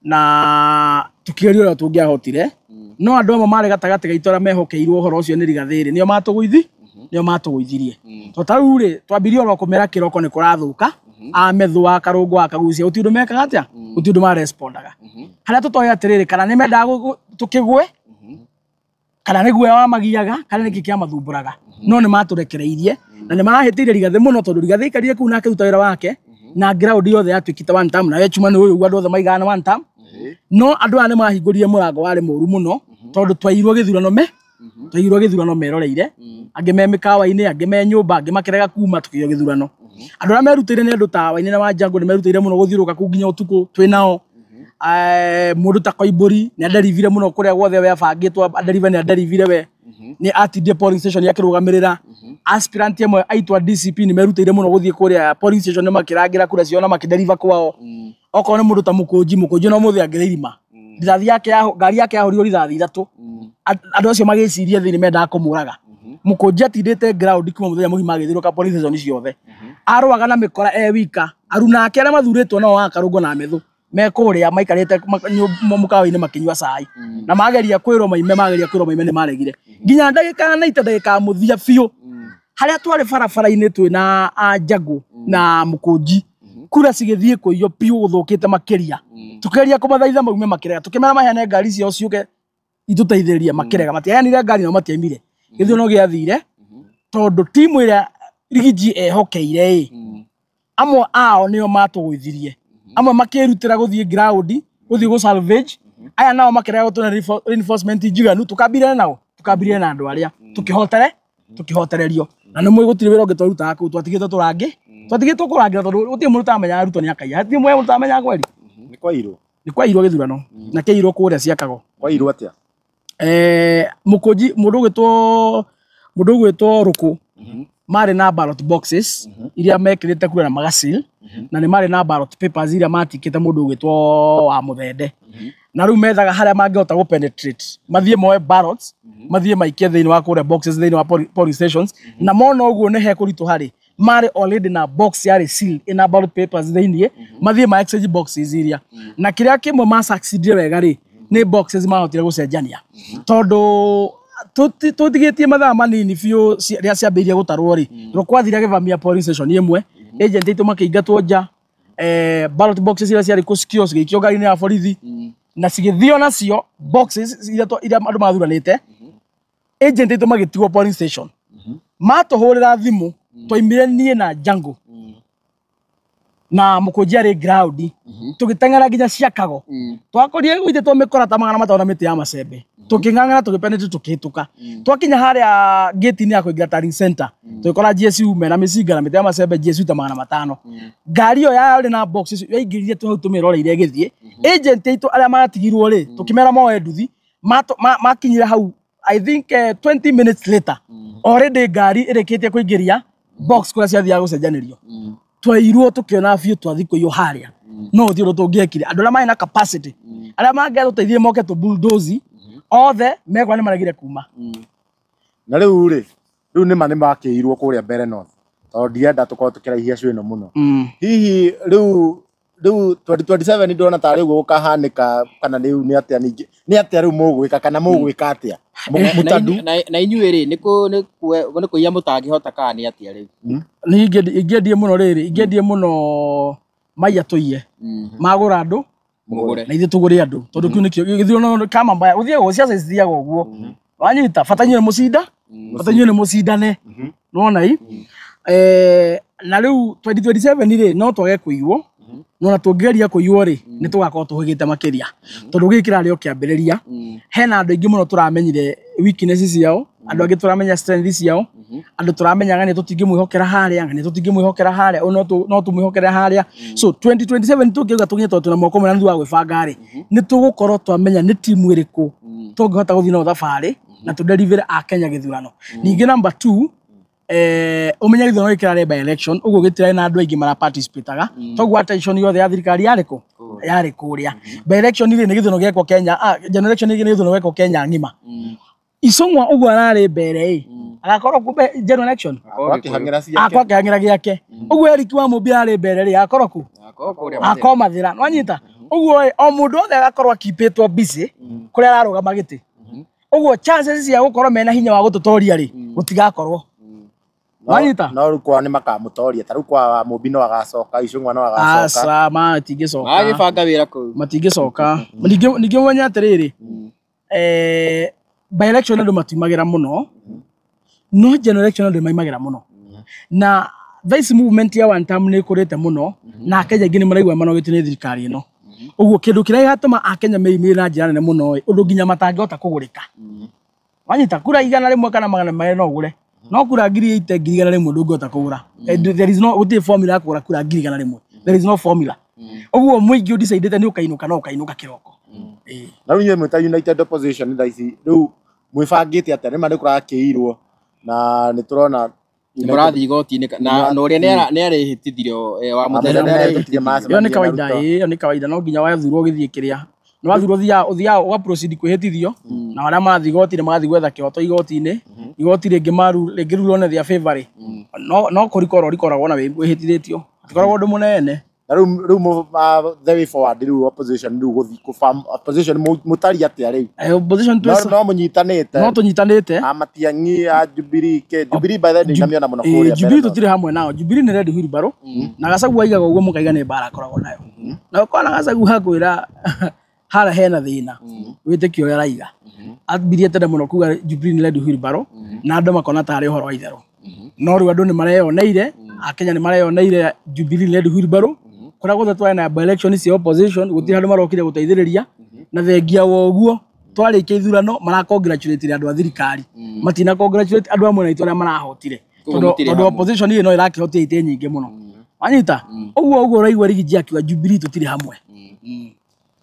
na tũkĩgeria ũrĩa tũngĩahotire, no andũ amwe marĩ gatagatĩ gaitũ arĩa mehokeirwo ũhoro ũcio nĩ Rigathĩ rĩ, nĩo matũgũithirie. To ta rĩu rĩ, twambirie oro kũmera kĩroko nĩ kũrathũka, a Methu wa Karũngũ wa Kagucia gũtirĩ ũndũ mekaga atĩa, gũtirĩ ũndũ marespondaga. Harĩa tũtoĩ atĩrĩrĩ, kana nĩ mendaga tũkĩgwe, kana nĩ guoya wamagiaga, kana nĩkĩ kĩamathumbũraga, no nĩ matũrekereirie na nĩ marahĩtĩirie Rigathĩ mũno, tondũ Rigathĩ aikarire kũu na akĩruta wĩra wake na ground yothe yatuĩkĩte one term, na we chuma nĩ ũyũ ũguo andũ othe maigaga nĩ one term. No andũ aya nĩ mahingũrire mũrango warĩ mũru mũno, tondũ twairwo gĩthurano meroreire, angĩ me mĩkawa-inĩ, angĩ me nyũmba, angĩ makĩrega kuma, tũkĩiywo gĩthurano. Andũ arĩa merutĩire nĩ andũ ta Wainĩ na Wanjangũ, nĩ merutĩire mũno gũthiũrũrũka kũu nginya ũtukũ twĩ nao. Mũndũ ta Koimbũri nĩ aderivire mũno kũrĩa guothe we abangĩtwo aderive, nĩ aderivire, we nĩ atindire polling station akĩrũgamĩrĩra. Aspirant amwe aitũ a DCP nĩ merutĩire mũno gũthiĩ kũrĩa polling station makĩrangĩra kura ciao na makĩderiva kwao. Okorwo nĩ mũndũ ta Mũkũnji, Mũkũnji no mũthĩ angĩrĩ irima, rithathi yake ya ngari yake yahũrirwo rithathi 3, andũ acio magĩciria thĩinĩ mendaga kũmũraga. Mũkũnji atindĩte ground kuma mũthenya mũgima agĩthiũrũrũka polling station ciothe, arũaga na mĩkora e wika. Aruna ake arĩa mathurĩtwo nao wa Karũngũ na Methu me kũrĩa maikarĩte mũkawa-inĩ makĩnyua cai, na mageria kwĩrwo maime, mageria kwĩrwo maime nĩ maregire nginya ndagĩka na ite ndagĩka ya mũthia biũ, harĩa twarĩ barabara-inĩ twĩ na Anjangũ na Mũkũnji, kura cigĩthiĩ kũiywo biũ gũthũkĩte makĩria. Tũkĩgeria kũmathaitha maume makĩrega, tũkĩmera maheane ngari ciao ciũke itũteithĩrĩrie, makĩrega, matiaheanire ngari nao matiaimire. Gĩthurano gĩathire tondũ timu ĩrĩa Riggy G ehokeire ĩ, amwe ao nĩo matũgũithirie, amwe makĩrutĩra gũthiĩ ground gũthiĩ gũ salvage, aya nao makĩrega gũtũhe reinforcement njiganu. Tũkambire nao Tukambirie na andũ arĩa tũkĩhotere tũkĩhotererio na nĩ mũĩ gũtirĩ wĩra ũngĩ twarutaga kũu, twatigĩtwo tũrangĩ, twatigĩtwo kũrangĩra tondũ gũtirĩ mũndũ ũtamenya Ruto nĩ akaiya, hatirĩ mũndũ ũtamenya kweli. Nĩ kwairwo. Nĩ kwairwo gĩthurano na kĩairwo kũrĩa ciakago. Kwairwo atĩa? Mũkũnji mũndũ ũgwĩtwo Rũkũ marĩ na ballot boxes iria mekĩrĩte kura na magasil, na nĩ marĩ na ballot papers iria matikĩte mũndũ ũgwĩtwo wa Mũthende, na rĩu methaga harĩa mangĩhota gũ penetrate mathiĩ moe ballots, mathiĩ maikie thĩinĩ wa kũrĩa boxes thĩinĩ wa polling stations, na mona ũguo nĩ hekũritũha rĩ, marĩ already na box yarĩ seal ĩna ballot papers thĩinĩ, mathiĩ ma exchange boxes iria, na kĩrĩa kĩmwe ma succeedire wega rĩ, nĩ boxes mahotire gũcenjania, tondũ tũtigĩtie mathaa manini biũ rĩrĩa ciambĩrĩirie gũtarwo rĩ, rũkwathire agĩvamia polling station ĩmwe, agent aitũ makĩingatwo nja, ballot boxes iria ciarĩ kũ secure cigĩikio ngari-inĩ ya borithi na cigĩthio nacio boxes iria andũ mathuranĩte, agent aitũ magĩtigwo polling station. Matũhũrĩra thimũ, twaimire niĩ na Jango na mũkũnji arĩ ground, tũgĩteng'era nginya ciakago, twakorire gũitĩtwo mĩkora ta 500 na mĩtĩ ya macembe, tũkĩng'ang'ana, tũgĩpenetrate, tũkĩhĩtũka, twakinya harĩa gate-inĩ ya kũingĩra Tallying Center, tũgĩkora GSU mena mĩcinga na mĩtĩ ya macembe, GSU ta 500. Ngari ĩyo yarĩ na boxes yaingĩrire tũ hau tũmĩroreire ĩgĩthiĩ. Agent aitũ arĩa matigirwo rĩ, tũkĩmera moe nduthi, makinyire hau I think 20 minutes later, already ngari ĩrĩkĩtie kũingĩria box kũrĩa ciathiaga gũcenjanĩrio. Twairwo tũkĩona biũ twathi kũiywo harĩa, no ũthiĩ ũndũ tũngĩekire, andũ arĩa marĩ na capacity, arĩa mangĩatũteithie moke tũ bulldoze othe mekora nĩ maregire kuma. Na rĩu rĩ, rĩu nĩma nĩ makĩirwo kũrĩa mbere north, tondũ ndirenda tũkorwo tũkĩraihia cio ĩno mũno. Hihi rĩu 2027 ndĩrona tarĩ ũguo gũkahanĩka, kana rĩu nĩ atĩa? Ningĩ nĩ atĩa rĩu mũgwĩka, kana mũgwĩka atĩa? Mũtandu Na inyuĩ rĩ, nĩ kũiya mũtangĩhota kana nĩ atĩa rĩu? Nĩ ingĩendie mũno rĩrĩ, ingĩendie mũno maiya tũiye, magũra andũ mũgũre na ithuĩ tũgũre andũ, tondũ kĩu nĩkĩo gĩthurano kama mbaya gũthiaga, ciaca cithiaga ũguo, wanyita bata inyuĩ nĩ mũcinda, bata inyuĩ nĩ mũcindane, nĩwona i na rĩu 2027 rĩ, no twage kũiywo, no na tũngĩgeria kũiywo rĩ, nĩ tũgakorwo tũhĩgĩte makĩria, tondũ gĩkĩ kĩrarĩ o kĩambĩrĩria. Hena andũ aingĩ mũno tũramenyire weakness ciao, andũ angĩ tũramenya strength ciao, andũ tũramenya ng'ania tũtingĩmwĩhokera harĩa, ng'ania tũtingĩmwĩhokera harĩa, ũyũ no tũmwĩhokere harĩa. So 2027 tũngĩuga tũkinye, tondũ twĩna mwaka ũmwe na nuthu wa gwĩbanga rĩ, nĩ tũgũkorwo twamenya nĩ timu ĩrĩkũ tũngĩhota gũthiĩ nayo thabarĩ na tũderivĩre a Kenya gĩthurano. Ningĩ number two, ũmenye gĩthurano gĩkĩ kĩrarĩ by election, ũguo gĩtirarĩ na andũ aingĩ mara participataga, toguo attention yothe ya thirikari yarĩ kũ, yarĩ kũrĩa. By election rĩ, nĩ gĩthurano gĩekwo Kenya, general election rĩ, nĩ gĩthurano gĩekwo Kenya ng'ima. Icũng'wa ũguo ararĩ mbere ĩ, agakorwo kũ general election? Akĩhang'ĩra ciake. Akorwo akĩhang'ĩra gĩake. Ũguo Eric wa Mũmbi ararĩ mbere rĩ, agakorwo kũ? Akorwo Mathĩra, nwanyita ũguo ĩ, o mũndũ wothe agakorwo akipĩtwo busy kũrĩa ararũgama gĩtĩ, ũguo chances cia gũkorwo mena hinya wa gũtũtoria rĩ, gũtigakorwo. Wanyita? No rĩu kwao nĩ makamũtoria, ta rĩu kwa Mũmbi no agacoka, Icũng'wa no agacoka? Aca, matingĩcoka. Magĩbanga wĩra kũu. Matingĩcoka. Ningĩ ũmenye atĩrĩrĩ, by election andũ matiumagĩra mũno, no general election andũ nĩmaimagĩra mũno, na thaa ici movement ya one term nĩ ĩkũrĩte mũno, na Akenya aingĩ nĩ maraigua manogetio nĩ thirikari ĩno. Ũguo kĩndũ kĩrĩa gĩgatũma Akenya meyumĩrie na njĩra nene mũno ĩ, ũndũ nginya matangĩhota kũgũrĩka, wanyita kura 100 kana 200 no ũgũre, no kura 80,000, 100,000 ndũngĩhota kũgũra. There is no, gũtirĩ formula ya kũgũra kura 100,000, there is no formula. Ũguo mũingĩ ũdecidĩte nĩ ũkainũka, no ũkainũka kĩroko. Ĩĩ. Na rĩu inyuĩ mwĩ ta United Opposition thaa ici rĩu mwĩbangĩte atĩa? Nĩma nĩ kũrakĩirwo na nĩ tũrona Mũrathiĩ igoti-inĩ na ũrĩa nĩ arĩhĩtithirio wa Mũthenya Mũthenya. nĩarehĩtithirie Ĩyo nĩ macemania na kawaida. Ruto. Ĩĩ, ĩyo nĩ kawaida, no nginya wathurwo ũgĩthiĩ kĩrĩa nĩ wathurwo, ũthiaga ũga proceed kwĩhĩtithio, na arĩa marathiĩ igoti-inĩ magathiĩ gwetha kĩhoto igoti-inĩ. Igoti rĩngĩ maru rĩngĩ rule on their favor rĩ, no kũrikoro rikoragwo na wĩhĩtithĩtio, hatikoragwo ũndũ mũnene. Na rĩu the way forward rĩu opposition rĩu gũthiĩ kũbam opposition mũtariĩ atĩa rĩu? Opposition No twĩ no mũnyitanĩte? No tũnyitanĩte. A Matiang'i, a Jubilee, ke Jubilee by the way ndinamĩona mũno kũrĩa Jubilee mbere. tũtirĩ hamwe nao. Jubilee nĩ red wheelbarrow, na Gachagua aigaga ũguo mũkaiga nĩ mbara akoragwo nayo, na ũkona Gachagua hakwĩra harĩa hena thĩna wĩtĩkio ũrĩa araiga, ambirie tene mũno kuga Jubilee nĩ red wheelbarrow, na andũ makona tarĩ ũhoro wa itherũ, no rĩu andũ nĩ mareyoneire, Akenya nĩ mareyoneire Jubilee nĩ red wheelbarrow. Kũrĩa guothe twarĩ na by election cia opposition, gũtirĩ handũ marokire gũteithĩrĩria, na thengia wa ũguo Twarĩkia ithurano mara congratulate andũ a thirikari. Matina congratulate andũ a mwena witũ arĩa marahotire. Koguo Tondũ mũtirĩ tondũ hamwe. opposition ĩyo no ĩrakĩhotia itĩ nyingĩ mũno. Wanyita? Ũguo ũguo ũraigua Rigiji akiuga Jubilee tũtirĩ hamwe.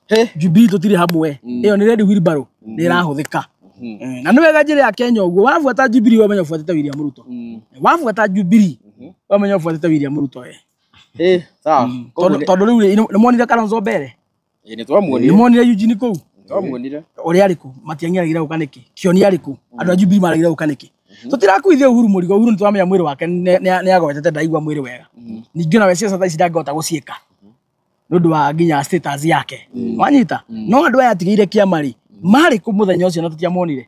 He. Jubilee tũtirĩ hamwe. Ĩyo nĩ red wheelbarrow nĩ ĩrahũthĩka. Na nĩ wega njĩra ya Kenya ũguo wabuata Jubilee wamenya ũbuatĩte William Ruto. Wabuata Jubilee wamenya ũbuatĩte William Ruto we. Eh, sawa. Koguo Tondũ tondũ rĩu rĩ, nĩ monire Kalonzo mbere. nĩ twamuonire. Nĩ monire Eugene kũu. Twamuonire. Ũrĩa arĩ kũ matiang'eragĩra gũka nĩkĩ Kĩoni arĩ kũ andũ a Jubilee maragĩra gũka nĩkĩ tũtirakuithia Uhuru mũrigo. Uhuru nĩtũramenya mwĩrĩ wake nĩ agwetete ndaigua mwĩrĩ wega. Ningĩ onawe ciaca thaa ici ndangĩhota gũciĩka nĩ ũndũ wa nginya status yake. Wanyita? No andũ aya atigĩire kĩama rĩ, marĩ kũ mũthenya ũcio na tũtiamonire?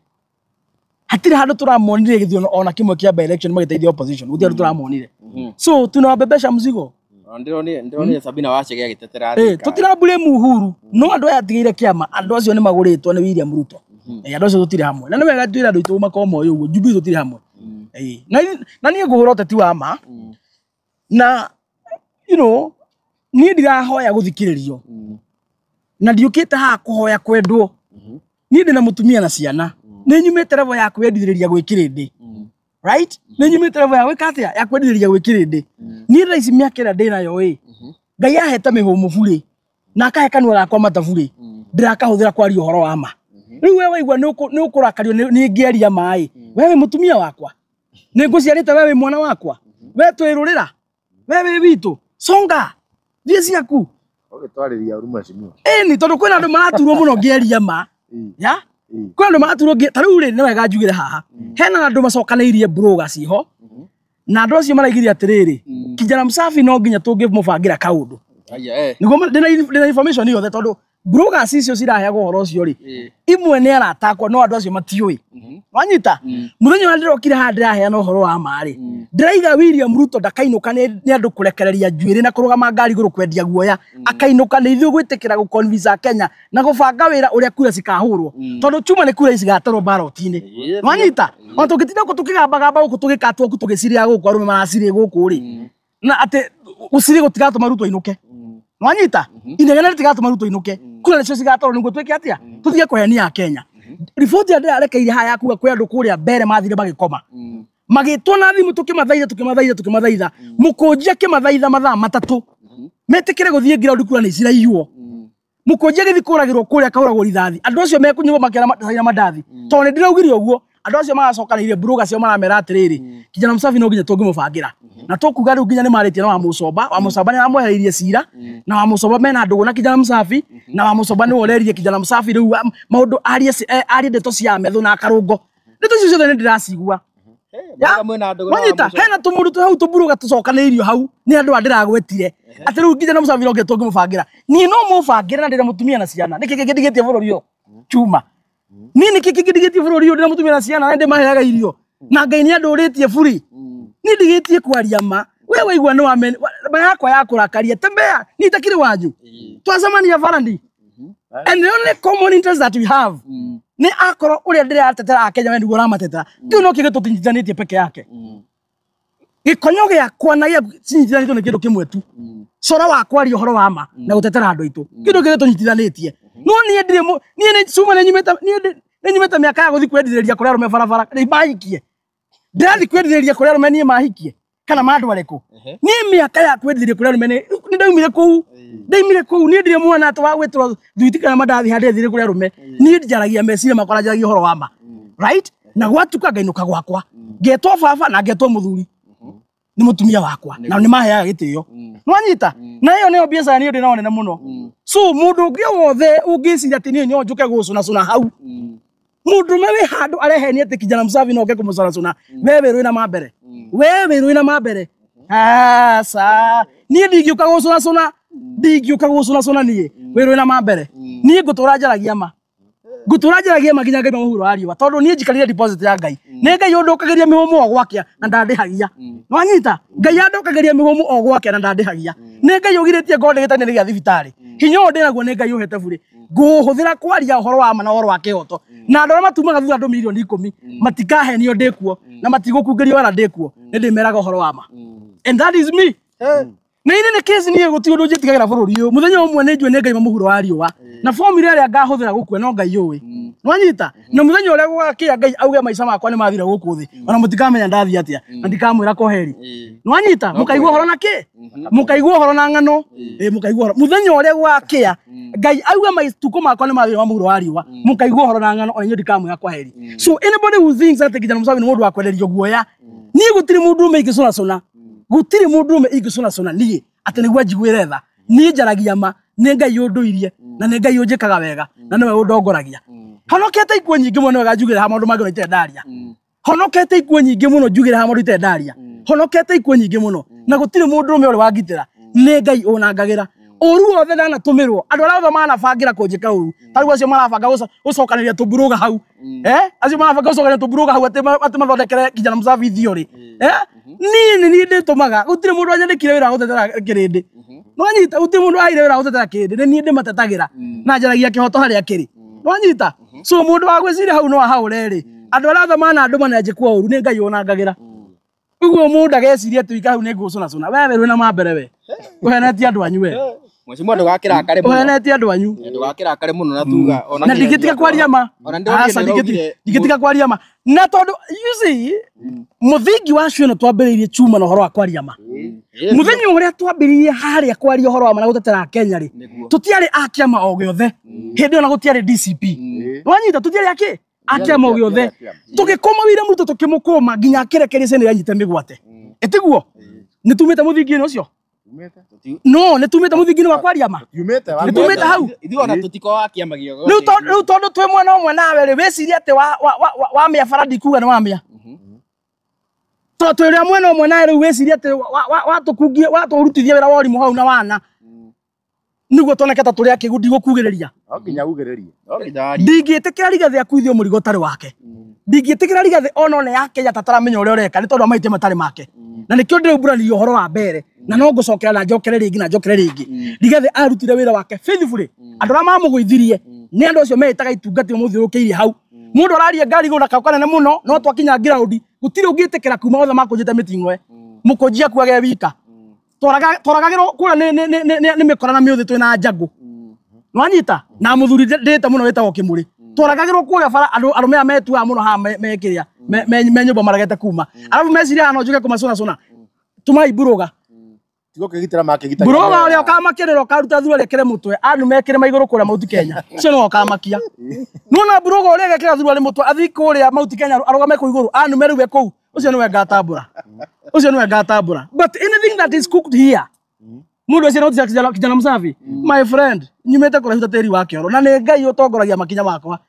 Hatirĩ handũ tũramonire gĩthurano ona kĩmwe kĩa by election magĩteithia opposition. Gũtirĩ handũ tũramonire. So tunawabebesha mzigo. Ona ndĩronire Sabina Wachege agĩtetera Eh, thirikari. tũtirablame Uhuru no andũ aya atigĩire kĩama andũ acio nĩ magũrĩtwo nĩ William Ruto. Andũ acio tũtirĩ hamwe na nĩ wega twĩre andũ aitũ makorwo moĩ ũguo Jubilee tũtirĩ hamwe. Na niĩ ngũhũra ũteti wa ma na niĩ ndirahoya gũthikĩrĩrio na ndiũkĩte haha kũhoya kwendwo. Niĩ ndĩna mũtumia na ciana. Nĩ nyumĩte level ya kwĩyendithĩrĩria gwĩ kĩrĩndĩ, right? Nĩ nyumĩte level ya gwĩka atĩa, ya kwendithĩrĩria gwĩ kĩrĩndĩ. Niĩ thaa ici mĩaka ĩrĩa ndĩnayo ĩ, Ngai ahete mĩhũmũ burĩ na akahe kanua gakwa mata burĩ, ndĩrakahũthĩra kwaria ũhoro wa ma. Rĩu we waigua nĩ ũkũrakario nĩ ngĩaria maĩ, we wĩ mũtumia wakwa, nĩ ngũciarĩte, we wĩ mwana wakwa, we twĩrũrĩra, we wĩ witũ, songa thiĩ ciaku. Ũgĩtwarĩria ũru mheshimiwa. Ĩni tondũ kwĩna andũ maraturwo mũno ngĩaria ma ya kwĩna andũ maraturwo ta rĩu rĩ, nĩ wega njugĩre haha hena andũ macokanĩirie broga ciho na andũ acio maraigire atĩrĩrĩ, kijana msafi no nginya tũngĩmũbangĩra kaũndũ. Aya, eh. Nĩguo ndĩna information yothe tondũ bloggers icio ciraheagwo ũhoro ũcio rĩ, imwe nĩ arata akwa no andũ acio matiũĩ. Wanyita? Mũthenya ũrĩa ndĩrokire haha ndĩraheana ũhoro wa ma rĩ, ndĩraiga William Ruto ndakainũka nĩ andũ kũrekereria njuĩrĩ na kũrũgama ngari igũrũ kwendia guoya. Akainũka nĩ ithuĩ gwĩtĩkĩra gũconvince Kenya na gũbanga wĩra ũrĩa kura cikahũrwo tondũ chuma nĩ kura cigatarwo ballot-inĩ. Wanyita? Ona tũngĩtinda gũkũ tũkĩgambagamba gũkũ tũgĩkatwo gũkũ tũgĩciria gũkũ arũme maracirĩ gũkũ rĩ, na atĩ gũcirĩ gũtigatũma Ruto ainũke. Wanyita? Inegene rĩtigatũma Ruto ainũke. Kura nĩcio cigatarwo nĩguo twĩke atĩa, tũtige kũhenia Kenya. Riboti ĩrĩa ndĩrarekeire haha ya kuga kwĩ andũ kũrĩa mbere mathire magĩkoma magĩtwo na thimũ tũkĩmathaitha tũkĩmathaitha tũkĩmathaitha mũkũnji akĩmathaitha mathaa 3 metĩkĩre gũthiĩ ground kura nĩ ciraiywo. Mũkũnji agĩthiĩ kũragĩrwo kũrĩa akahũragwo rithathi, andũ acio mekũnyuo makĩra mandathi tondũ nĩ ndĩraugire ũguo. Andũ acio maracokanĩire broga cio maramera atĩrĩrĩ, kijana msafi no nginya tũngĩmũbangĩra na tũkuga rĩu nginya nĩ marĩtie na Wamucomba. Wamucomba nĩ aramwehereirie cira na Wamucomba mena ndũgũ na kijana msafi na Wamucomba nĩwe ũreririe kijana msafi rĩu maũndũ arie arie ndeto cia metho na karũngo. Ndeto icio ciothe nĩ ndĩracigua. Wanyita? Hena tũmũndũ twĩ hau tũmburuga tũcokanĩirio hau nĩ andũ a ndĩragwetire atĩ rĩu nginya na mũcabi no nginya tũngĩmũbangĩra. Niĩ no mũbangĩre na ndĩna mũtumia na ciana. Nĩkĩ kĩngĩndigĩtie bũrũri ũyũ chuma? Niĩ nĩkĩ kĩngĩndigĩtie bũrũri ũyũ ndĩna mũtumia na ciana na ndĩmaheaga irio na Ngai nĩ andũrĩtie buri? Niĩ ndigĩtie kwaria ma. We waigua nĩ ma yakwa ya kũrakaria tembea, niĩ itakĩrĩ wanyu twacemania barandi and the only common interest that we have nĩ akorwo ũrĩa ndĩratetera Akenya we nĩguo ũramatetera. Kĩu no kĩgĩ tũtinyitithanĩtie peke yake. Gĩkonyo gĩakwa na gĩaku cinyitithanĩtio nĩ kĩndũ kĩmwe tu, cora wa kwaria ũhoro wa ma na gũtetera andũ aitũ. Kĩndũ kĩrĩa tũnyitithanĩtie. No niĩ ndirĩ niĩ nĩ cuma nĩ nyumĩte, niĩ nĩ nyumĩte mĩaka ya gũthiĩ kwendithĩrĩria kũrĩa arũme barabara nĩ mahikie. Ndĩrathiĩ kwendithĩrĩria kũrĩa arũme niĩ mahikie kana mandware kũ? Niĩ mĩaka ya kwendithĩrĩria kũrĩa arũme nĩ ndaumire kũu, ndaumire kũu. Niĩ ndirĩ mwana atĩ wa gwĩtĩrwo thuiti kana mandathi handũ ndĩthire kũrĩa arũme. Niĩ njaragia meciria makwa na njaragia ũhoro wa ma, right? Na gwatuka ngainũka gwakwa ngetwo baba na ngetwo mũthuri nĩ mũtumia wakwa na nĩ maheaga gĩtĩo. Nwanyita? Na ĩyo nĩyo biacara niĩ ndĩnayo nene mũno. So mũndũ ũngĩ o wothe ũngĩciria atĩ niĩ no njũke gũcũnacũna hau, mũndũrũme wĩ handũ arehenia atĩ kijana msafi no oke kũmũcũnacũna, we wĩ rwĩna ma mbere, we wĩ rwĩna ma mbere. Aca, niĩ ndingĩũka gũcũnacũna, ndingĩũka gũcũnacũna niĩ wĩ rwĩna ma mbere. Niĩ ngũtũra njaragia ma, ngũtũra njaragia ma nginya Ngai mũhuro wa riũa tondũ niĩ njikarire deposit ya Ngai. Nĩ Ngai ũndũkagĩria mĩhũmũ o gwakĩa na ndandĩhagia. Nwanyita? Ngai andũkagĩria mĩhũmũ o gwakĩa na ndandĩhagia. Nĩ Ngai ũgirĩtie ngorwo ndĩgĩtania gĩa thibitarĩ. Hinya ũyũ ndĩnaguo nĩ Ngai ũhete burĩ, ngũhũthĩra kwaria ũhoro wa ma na ũhoro wa kĩhoto. Na andũ arĩa matumaga thutha andũ 10,000,000 matikahenio ndĩkuo na matigũkungĩrio wara ndĩkuo. Nĩ ndĩmeraga ũhoro wa ma and that is me. Na ini nĩ case niĩ gũtirĩ ũndũ njĩtigagĩra bũrũri ũyũ. Mũthenya ũmwe nĩ njũĩ nĩ Ngai mũhuro wa riũa. Na formula ĩrĩa ngahũthĩra gũkua no Ngai ũĩ. Nwanyita na mũthenya ũrĩa gũgakĩa Ngai auge maica makwa nĩ mathira gũkũ thĩ, ona mũtikamenya ndathiĩ atĩa na ndikamwĩra koheri. Nwanyita mũkaigua ũhoro na kĩ, mũkaigua ũhoro na ng'ano, mũkaigua ũhoro mũthenya ũrĩa gũgakĩa Ngai auge matukũ makwa nĩ mathira wa mũhuro wa riũa, mũkaigua ũhoro na ng'ano, ona inyuĩ ndikamwĩra kwaheri. So anybody who thinks atĩ Kijana Msafi nĩ mũndũ wa kwenderio guoya, niĩ gũtirĩ mũndũ ũmwe ingĩcũnacũna, gũtirĩ mũndũ ũmwe ingĩcũnacũna niĩ atĩ nĩguo njiguĩre tha. Niĩ njaragia ma, nĩ Ngai ũndũirie na nĩ Ngai ũnjĩkaga wega na nĩwe ũndongoragia. Honokete ikuũ nyingĩ mũno wega njugĩre ha maũndũ mangĩ ona ndaria. Honokete ikuũ nyingĩ mũno njugĩre ha maũndũ itarĩ ndaria. Honokete ikuũ nyingĩ mũno na gũtirĩ mũndũ ũmwe ũrĩ wangitĩra, nĩ Ngai ũnangagĩra. Ũru wothe ndanatũmĩrwo, andũ arĩa othe manabangĩra kũnjĩka ũru, ta rĩu acio marabanga gũcokanĩria tũmburuga hau, acio marabanga gũcokanĩria tũmburuga hau atĩ mathondekere Kijana Msafi theory, niĩ nĩ niĩ ndĩtũmaga. Gũtirĩ mũndũ wanyandĩkire wĩra wa gũtetera kĩrĩndĩ. Nwanyita gũtirĩ mũndũ waheire wĩra wa gũtetera kĩrĩndĩ, nĩ niĩ ndĩmatetagĩra na njaragia kĩhoto harĩa kĩrĩ. Nwanyita so mũndũ wa gwĩciria hau no ahaũre rĩ, andũ arĩa othe manandũma na njĩkwo ũru, nĩ Ngai ũnangagĩra. Ũguo mũndũ ageciria atĩ wika hau nĩ ngũcũnacũna, we wĩ na mambere, we ũhenetie andũ anyu, we Mheshimiwa ndũgakĩrakare mũno. Ũhenetie andũ anyu. Ndũgakĩrakare mũno na tuga ona Na ndingĩtiga kwaria ma. Ona ndĩronire Aca, nĩũraugire- ndingĩtiga kwaria ma, na tondũ you see mũthingi wa cio ĩno twambĩrĩirie chuma na ũhoro wa kwaria ma. Mũthenya ũrĩa twambĩrĩirie harĩa kwaria ũhoro wa ma na gũtetera Kenya rĩ, Nĩguo. tũtiarĩ a kĩama o gĩothe hĩndĩ ĩyo, na gũtiarĩ DCP. Wanyita, tũtiarĩ akĩ a kĩama o gĩothe. Tũgĩkũma William Ruto, tũkĩmũkũma nginya akĩrekereria ciana iria anyite mĩgwate. Ĩtiguo nĩ tumĩte mũthingi-inĩ ũcio? No nĩ tumĩte mũthingi-inĩ wa kwaria ma. Yumĩte wa Nĩ tumĩte hau. Ithuĩ ona tũtikoragwo a kĩama gĩothe. Rĩu tondũ twĩ mwena ũmwe nawe rĩ, wĩcirie atĩ wa mĩa bara ndikuga nĩ wamĩa, tondũ twĩ ũrĩa mwena ũmwe nawe rĩu, wĩcirie atĩ watũkungie watũrutithia wĩra wa ũrimũ hau na wana nĩguo tuoneke ta tũrĩ akĩgu. Ndigũkugĩrĩria. No nginya ugĩrĩrie. No nginya warie. Ndingĩtĩkĩra Rigathĩ akuithio mũrigo ũtarĩ wake. Ndingĩtĩkĩra Rigathĩ ona one ya Kenya tataramenya ũrĩa ũreka nĩ tondũ wa mahĩtia matarĩ make, na nĩkĩo ndĩraumbũranirie ũhoro wa mbere na no ngũcokera na njokere rĩngĩ na njokere rĩngĩ. Rigathĩ arutire wĩra wake faithfully. Andũ arĩa mamũgũithirie nĩ andũ acio meĩtaga itungati mũthiũrũrũkĩirie hau. Mũndũ araria ngari igũrũ na kau kanene mũno, no twakinya ground gũtirĩ ũngĩtĩkĩra kuma, othe makũnjĩte mĩting'oe. Mũkũnji akuage wika, twaragagĩrwo kũrĩa nĩ mĩkora na mĩũthĩ twĩna njangũ. Nwanyita na mũthuri ndĩte mũno wĩtagwo Kĩmũrĩ, twaragagĩrwo kũrĩa bara andũ arũme aya metuaga mũno haha me kĩrĩa me nyũmba maregete kuma, arabu meciria haha no njuke kũmacũnacũna. Tũmai mburuga. Tigo kĩgitĩra makĩgitagĩra. Mburuga ũrĩa ũkamakĩrĩra ũkaruta thurari ĩkĩre mũtwe andu mekĩre maigũrũ kũrĩa Mount Kenya, ũcio nĩwe ũkamakia. Nĩwona mburuga ũrĩa egekĩra thurari mũtwe athiĩ kũrĩa Mount Kenya arũgame kũu igũrũ anume rĩu e kũu, ũcio nĩwe ngatambũra, ũcio nĩwe ngatambũra. But anything that is cooked here, mũndũ ũcio no Kijana Msafi, my friend, nyumĩte kũraihu ta tĩri wa kĩoro na nĩ Ngai ũtongoragia makinya makwa.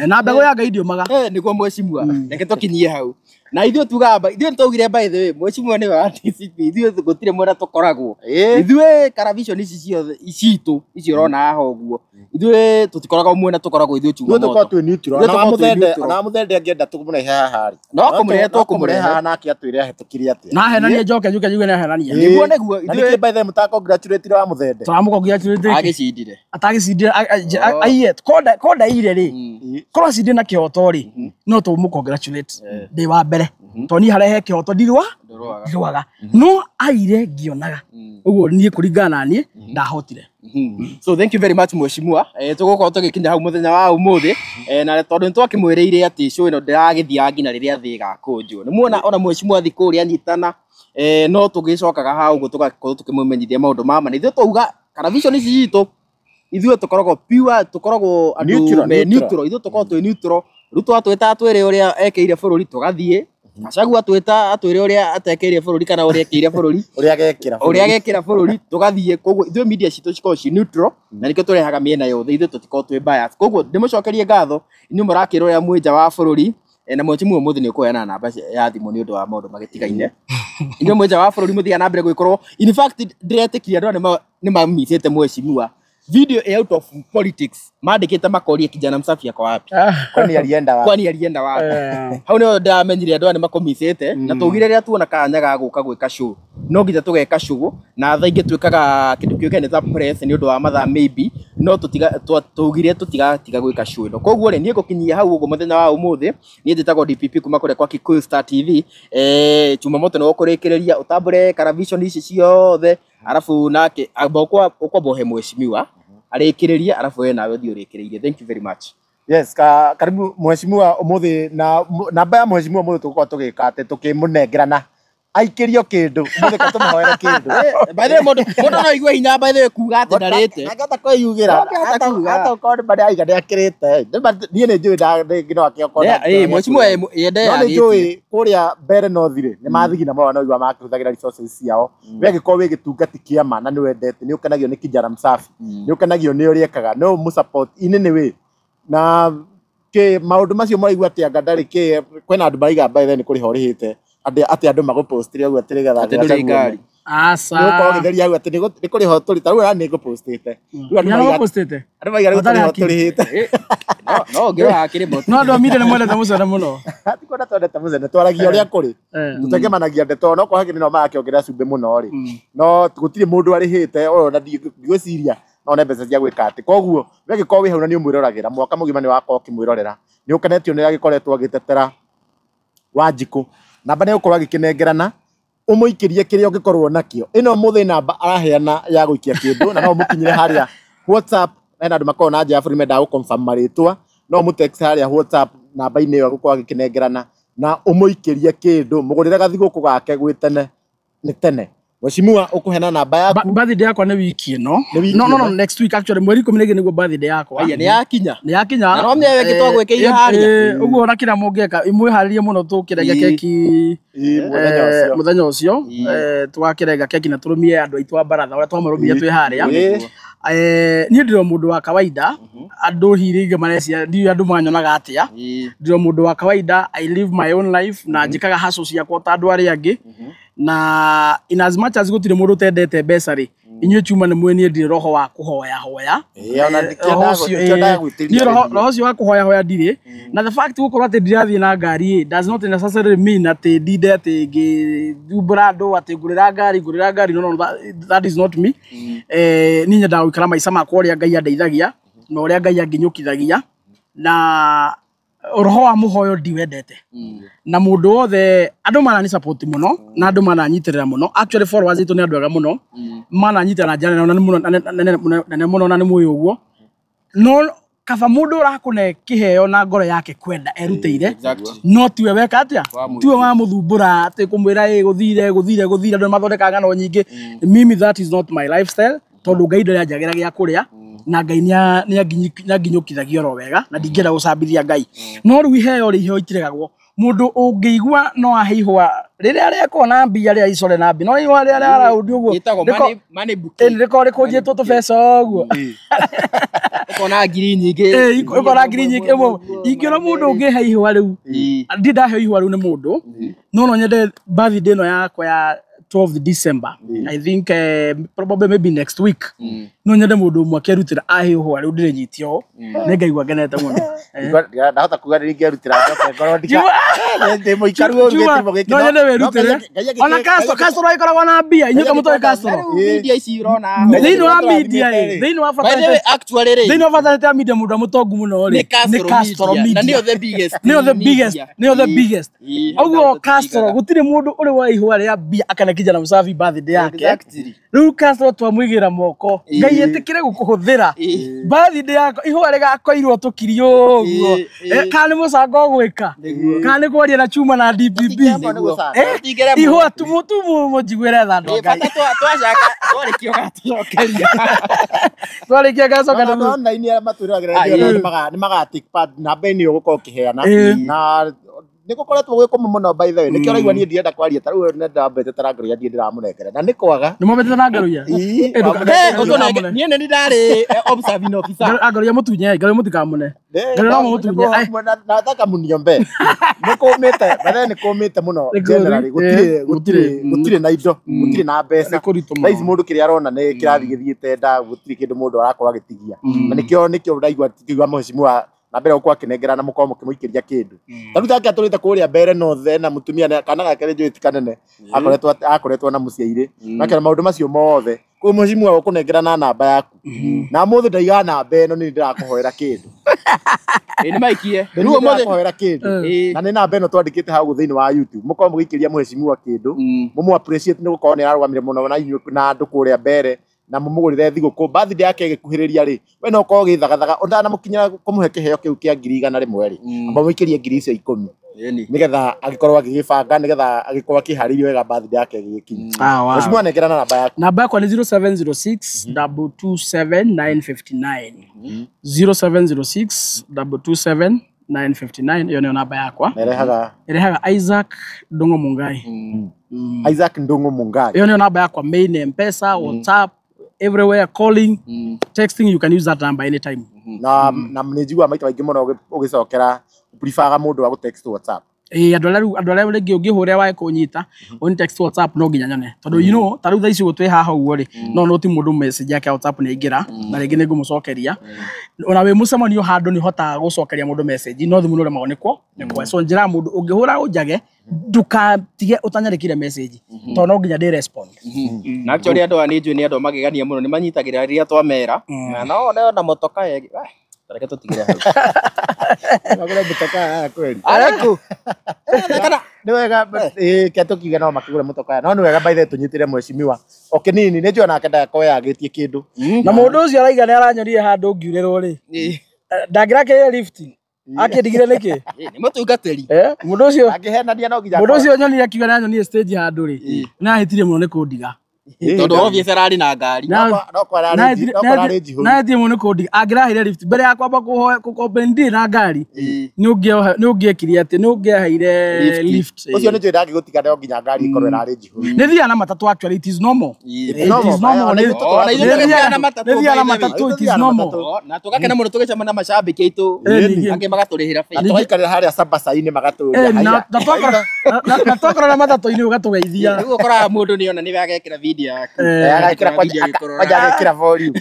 Na mbegũ ya Ngai ndiũmaga. Nĩguo mheshimiwa, reke tũkinyie hau na ithuĩ tugaga ithuĩ nĩtwaugire, by the way, mheshimiwa nĩwe wa DCP, ithuĩ gũtirĩ mwena tũkoragwo. Ithuĩ Caravision ici ciothe citũ ici ũrona haha ũguo, ithuĩ tũtikoragwo mwena tũkoragwo ithuĩ chuma Ithuĩ tũkoragwo moto. twĩ neutral. Ithuĩ Ona tũkoragwo twĩ Wamuthende, neutral. ona Wamuthende angĩenda tũmũrehe haha rĩ. No kũmũrehe No kũmũrehe tũkũmũrehe. haha nake atwĩre ahĩtũkire atĩa. Na ahenanie njoke njuke njuge nĩ ahenania. Nĩguo Na ithuĩ nĩkĩ by the way mũtacongratulate Wamuthende? Tũramũcongratulate. Agĩcindire. Atagĩcindire aiye konda ire rĩ, korwo acindire na kĩhoto rĩ, no tũmũcongratulate ndĩ wa mbere, tondũ niĩ harĩa he kĩhoto ndirũa. Ndũrũaga. Ndirũaga, no aire ngĩonaga ũguo niĩ kũringana na niĩ ndahotire. So thank you very much, mheshimiwa. Tũgũkorwo tũgĩkinya hau mũthenya wa ũmũthĩ, na tondũ nĩtwakĩmwĩrĩire atĩ show ĩno ndĩragĩthiaga nginya rĩrĩa thĩ ĩgakũnjwo. Nĩ muona ona mheshimiwa athiĩ kũrĩa anyitana, no tũgĩcokaga haha ũguo tũgakorwo tũkĩmũmenyithia maũndũ ma ma. Na ithuĩ twauga Caravision ici citũ, ithuĩ tũkoragwo pure, tũkoragwo andũ Neutral, me neutral. neutral. Ithuĩ tũkoragwo twĩ neutral. Ruto atwĩta atwĩre ũrĩa ekĩire bũrũri, tũgathiĩ. Gachagua atwĩta atwĩre ũrĩa atekĩire bũrũri kana ũrĩa ekĩire bũrũri, Ũrĩa agekĩra. Ũrĩa agekĩra bũrũri, tũgathiĩ. Koguo ithuĩ media citũ cikoragwo ci neutral na nĩkĩo tũrehaga mĩena yothe, ithuĩ tũtikoragwo twĩ bias. Koguo ndĩmũcokerie ngatho inyuĩ mũrakĩrorera mwĩ nja wa bũrũri, na mheshimiwa ũmũthĩ nĩ ũkũheana namba ya thimũ nĩ ũndũ wa maũndũ magĩtigaine. Inyuĩ mwĩ nja wa bũrũri mũthiaga na mbere gwĩkorwo, in fact ndĩretĩkirie andũ aya nĩmamithĩte mheshimiwa video ĩ out of politics, mandĩkĩte makoria Kijana Msafi ako wapi? Kwani alienda wapi? Kwani alienda wapi? Hau nĩho ndĩramenyire andũ aya nĩmakũmithĩte. Na twaugire rĩrĩa tuona kanya ga gũka gwĩka show, no nginya tũgeka show, na thaa ingĩ twĩkaga kĩndũ kĩũkaine ta press nĩ ũndũ wa mathaa maybe, no tũtiga twaugire tũtigatiga gwĩka show ĩno. Koguo rĩ, niĩ ngũkinyia hau ũguo mũthenya wa ũmũthĩ. Niĩ njĩtagwo DPP kuma kũrĩa kwa Kikuyu Star TV. Chuma moto nĩ ũkũrĩkĩrĩria ũtambũre Caravision ici ciothe, arabu nake amba ũkwamba ũhe mheshimiwa. Arĩkĩrĩrie arabu we nawe ũthiĩ ũrĩkĩrĩirie. Thank you very much. Yes, karibu mheshimiwa umuthi na namba ya mheshimiwa umuthi tugukorwo tugika ati tukimũnengerana aikĩrio kĩndũ umuthi ka tũmũhoere kĩndũ. By the way, mũndũ no aigue hinya by the way kuga atĩ ndarĩte. Angĩhota kwĩyugĩra Angĩhota kuga. hata ũkorwo nĩ marĩa aiga nĩakĩrĩte. Niĩ nĩ njũĩ no akĩokorwo Mheshimiwa yende no nĩ yagĩtie. njũĩ kũrĩa mbere no thirĩ nĩ mathigina mao no igua makĩhũthagĩra resources ciao. We angĩkorwo wĩ gĩtungati kĩa ma na nĩ wendete nĩ ũkenagio nĩ kijana msafi, nĩ ũkenagio nĩ ũrĩa ekaga, no ũmũ support in any way. Na kĩ maũndũ macio maraigua atĩ anga ndarĩ kĩ kwĩna andũ maraiga by the way nĩ kũrĩha ũrĩhĩte atĩ andũ magũpostire ũguo atĩ nĩgetha Atĩ ndũrĩ ngari. Aca. Nĩgũkorwo ũgĩtheria hau atĩ nĩ kũrĩha tũrĩ ta rĩu ona nĩ ngũpostĩte. Rĩu andũ Nĩ maraiga postete. andũ maraiga nĩ Matarĩ kũrĩha hakiri. tũrĩhĩte. No ngĩrora hakĩrĩ No andũ a media nĩ mwendete mũcere mũno. Ti kwenda twendete mũcene twaragia ũrĩa kũrĩ. Tũtengemanagia ndeto no kwa hakiri no marakĩongerera cumbĩ mũno rĩ. No gũtirĩ mũndũ arĩhĩte ona ndigwĩciria no one mbeca cia gwĩka atĩ. Koguo we angĩkorwo wĩ hau na nĩ ũmwĩroragĩra mwaka mũgima nĩ wakorwo ũkĩmwĩrorera nĩ ũkenetio nĩ ũrĩa agĩkoretwo agĩtetera Wanjikũ. Namba nĩ egũkorwo agĩkĩnengerana ũmũikĩrie kĩrĩa ũngĩkorwo nakĩo. Ĩno mũthĩ namba araheana ya gũikia kĩndũ na no ũmũkinyĩre harĩa WhatsApp. Hena andũ makoragwo na nja ya bũrũri mendaga gũ-confirm marĩtwa, no ũmũ-text harĩa WhatsApp namba-inĩ ĩyo egũkorwo agĩkĩnengerana na ũmũikĩrie kĩndũ mũgũrĩre gathigũkũ gake gwĩ tene nĩ tene. Mheshimiwa ũkũheana namba yaku. Birthday yakwa nĩ wiki ĩno. Nĩ wiki No, no, no, ĩno. next week actually mweri 12 nĩguo birthday yakwa. Aya nĩ yakinya. Nĩ yakinya. Na no mĩewe ĩngĩ twagwĩkĩire harĩa. Ũguo ona kĩrĩa mũngĩka mwĩharĩrie mũno tũkĩrenge keki Ĩ, mũthenya ũcio. Mũthenya ũcio tũgakĩrenga keki na tũrũmie andũ aitũ a baratha ũrĩa twamarũmire twĩ harĩa. Niĩ ndĩrĩ o mũndũ wa kawaida. Andũ hihi rĩngĩ mareciria ndiũĩ andũ manyonaga atĩa. Ndĩrĩ o mũndũ wa kawaida, I live my own life na njĩkaga hustle ciakwa ta andũ arĩa angĩ. Na in as much as gũtirĩ mũndũ ũtendete mbeca rĩ, inyuĩ chuma nĩ mwĩ niĩ ndirĩ roho wa kũhoya hoya. Ĩ, ona Roho ũcio, ndikĩendaga gwĩtĩria niĩ rĩngĩ. roho ũcio wa kũhoya hoya ndirĩ. Na the fact gũkorwo atĩ ndirathiĩ na ngari ĩ does not necessarily mean atĩ ndinde atĩ ngĩthumbũra andũ atĩ ngũrĩra ngari ngũrĩra ngari. No, no, that is not me. Niĩ nyendaga gũikara maica makwa ũrĩa Ngai andeithagia na ũrĩa Ngai anginyũkithagia, na roho wa mũhoyo ndiwendete. Na mũndũ wothe andũ manani support mũno na andũ mananyitĩrĩra mũno. Actually followers aitũ nĩ andũ ega mũno, mananyitĩrĩra na njĩra nene mũno, nene mũno, na nĩ mũĩ ũguo. No kaba mũndũ ũrakũne kĩheo na ngoro yake kwenda erutĩire, no tiwe weka atĩa, tiwe wamũthumbũra atĩ kũmwĩra ĩ gũthire gũthire gũthire. Andũ nĩmathondekaga ng'ano nyingĩ. Mimi that is not my lifestyle, tondũ Ngai ndarĩ anjagĩra gĩa kũrĩa na Ngai nĩanginyũkithagia oro wega na ndingĩenda gũcambithia Ngai. No rĩu iheo rĩ, iheo itiregagwo. Mũndũ ũngĩigua no ahe ihũa rĩrĩa rĩekwo na mbia rĩrĩa icore na mbia, no ihũa rĩrĩa rĩa raundi ũguo Ĩtagwo money bouquet. Rĩkorwo rĩkũnjĩtwo tũbeca ũguo. Ũkona ngiri nyingĩ. Ũkona ngiri nyingĩ ĩmwe. Ingĩona mũndũ ũngĩhe ihũa rĩu, ndi ndaheo ihũa rĩu nĩ mũndũ, no nyende birthday ĩno yakwa ya 12th December, I think probably maybe next week, no nyende mũndũ ũmwe akĩrutĩra ahe ihũa rĩu ndĩrĩnyitie ũũ, nĩ ngaigua ngenete mũno. Ndahota kuga nĩ ingĩerutĩra njoke ngorwo ndĩ mũikaru ũru Juma, gĩtirimo gĩkĩ. no nyende wĩrutĩre. Ona Castro, Castro agĩkoragwo na mbia, inyuĩ kamũtoĩ Castro. Rĩu media ici ũrona. Thĩinĩ wa media ĩ, thĩinĩ wa By the way, fraternity, actually rĩ, thĩinĩ wa fraternity ya media mũndũ ũrĩa mũtongu mũno rĩ nĩ nĩ Castro Media. Na Media. nĩyo the biggest. Nĩyo the biggest, nĩyo the biggest. Ũguo Castro Gũtirĩ gũtirĩ mũndũ ũrĩ wa ihũa rĩa mbia akana kijana msafi birthday yake. Exactly. Rĩu Castro twamũigĩra moko, Ngai ĩtĩkĩre gũkũhũthĩra birthday yako, ihũa rĩgakoirwo tũkiri ũguo. Kana nĩ mũcango ũgwĩka, kana nĩ kwaria na chuma na DPP. Ihũa mũnjiguĩre tha andũ a Ngai. Bata twacaka twarĩkia ũgatũcokeria. Twarĩkia ngacoka nĩguo. Online arĩa matwĩroragĩra nĩ maga take part namba ĩno ũgũkorwo ũkĩheana, na nĩ gũkoretwo gwĩ kũmũ mũno by the way. Nĩkĩo ũraigua niĩ ndirenda kwaria ta rĩu nĩ ndambĩte tarangaria ndiĩ ndĩramũnengera na nĩ kwaga. Nĩ mwambĩte na ngaruia? Niĩ nĩ ndarĩ observing officer. Ngaruia mũtunye, ngaruia mũtikamũne. Ngaruia no mũtunye. Nataka muniombe. Nĩ kũmĩte by the way, nĩ kũmĩte mũno generally. Gũtirĩ gũtirĩ na indo, gũtirĩ na mbeca. Nĩ kũritũ mũno. Thaa ici mũndũ kĩrĩa arona nĩ kĩrathiĩ gĩthiĩte nda, gũtirĩ kĩndũ mũndũ arakorwo agĩtigia, na nĩkĩo ndaigua kiuga mheshimiwa na mbere gũkorwo akĩnengera na mũkorwo mũkĩmũikĩria kĩndũ. Ta rĩu take atũrĩte kũrĩa mbere North na mũtumia kana gake nĩ njũĩ ti kanene akoretwo na mũciairĩ makĩona maũndũ macio mothe. Koguo mheshimiwa ũkũnengera na namba yaku, na mũthĩ ndaiga namba ĩno nĩ ndĩrakũhoera kĩndũ. Nĩ maikie. Rĩu ndĩrakũhoera kĩndũ na nĩ namba ĩno twandĩkĩte hau thĩinĩ wa YouTube, mũkorwo mũgĩikĩria mheshimiwa kĩndũ, mũmũ appreciate nĩ gũkorwo nĩ ararũgamire mũno na inyuĩ na andũ kũrĩa mbere. Na mũmũgũrĩre thigũkũ birthday yake ĩgĩkuhĩrĩria rĩ, we no ũkorwo ũgĩthagathaga ũtanamukinyĩra kũmũhe kĩheo kĩu kĩa 100,000 rĩ, amba mũikĩrie 10,000 nĩgetha agĩkorwo agĩgĩbanga, nĩgetha agĩkorwo akĩharĩirie wega birthday yake ĩgĩgĩkinya. Ah, wow. Mheshimiwa, nengerana namba yaku. Namba yakwa nĩ 0706 227 959, 0706 227 959. Ĩyo nĩyo namba yakwa. Na ĩrehaga? Ĩrehaga Isaac Ndung'u Mungai. Isaac Ndung'u Mungai. Ĩyo nĩyo namba yakwa main, Mpesa, WhatsApp, everywhere, calling, texting, you can use that number anytime. Na nĩ njiguaga maita maingĩ mũno ũgĩcokera preferga mũndũ wa gũtext WhatsApp. Ĩĩ, andũ arĩa rĩu, andũ arĩa rĩngĩ ũngĩhũrĩra wae kũnyita, ũni text WhatsApp no nginya nyone, tondũ you know ta rĩu thaa ici ũguo twĩ haha ũguo rĩ, no noti mũndũ message yake ya WhatsApp nĩ aingĩra na rĩngĩ nĩ ngũmũcokeria. Ona wĩ mũcemanio handũ nĩ ũhotaga gũcokeria mũndũ message, no thimũ nĩ ũremagwo nĩkwo. So njĩraga mũndũ ũngĩhũra ũnjage, ndũkatige ũtanyandĩkire message, tondũ no nginya ndĩ respond. Na actually andũ aya nĩ njũĩ nĩ andũ magegania mũno, nĩ manyitagĩrĩra rĩrĩa twamera na no no na motoka ĩngĩ. Reke tũtigĩre hau. Magũre mũtoka haya kweli? Arĩkũ kana Nĩ wega, ĩĩ, ke tũkiuge no makĩgũre mũtoka aya, no nĩ wega by the way tũnyitĩre mheshimiwa o kĩnini, nĩ njũĩ onake ndagakorwo yagĩtie kĩndũ. Na mũndũ ũcio araiga nĩ aranyonire handũ ngiurĩrwo rĩ, ndangĩrakĩrire lift akĩndigire nĩkĩ? Nĩ mũtungatĩri. Eh, mũndũ ũcio Angĩhenania no nginya mũndũ ũcio nyonire akiuga nĩ anyonire stage handũ rĩ, nĩ ahĩtirie mũno nĩ kũndiga. Tondũ obvious ararĩ na ngari. No kwararĩ njihũru. Nahĩtirie mũno nĩ kũndiga. Angĩraheire lift mbere ya kwamba kũhoya kũkomplain ndirĩ na ngari, nĩ ũngĩekire atĩ nĩ ũngĩaheire lift. Ũcio nĩ njũĩ ndangĩgũtiga no nginya ngari ĩkorwo ĩrarĩ njihũru. Nĩ thiaga na matatũ, actually it is normal. It It is normal. Ona ithuĩ tũgĩthiaga na matatũ, Nĩ thiaga na by the way. matatũ, it is Ithuĩ tũthiaga na normal. matatũ. Oh, na tũgakena mũno tũgĩcemania na macambĩki aitũ, Ningĩ. angĩ magatũrĩhĩra Na fare. tũgaikarĩra harĩa cabaca-inĩ magatũria Na haya. na twakora na matatũ-inĩ ũgatũgeithia. Rĩu ũkoraga mũndũ nĩ ona nĩwe agekĩra video yaku. Agekĩra Agekĩra kwanja video agĩkũrora. kwanja agekĩra volume.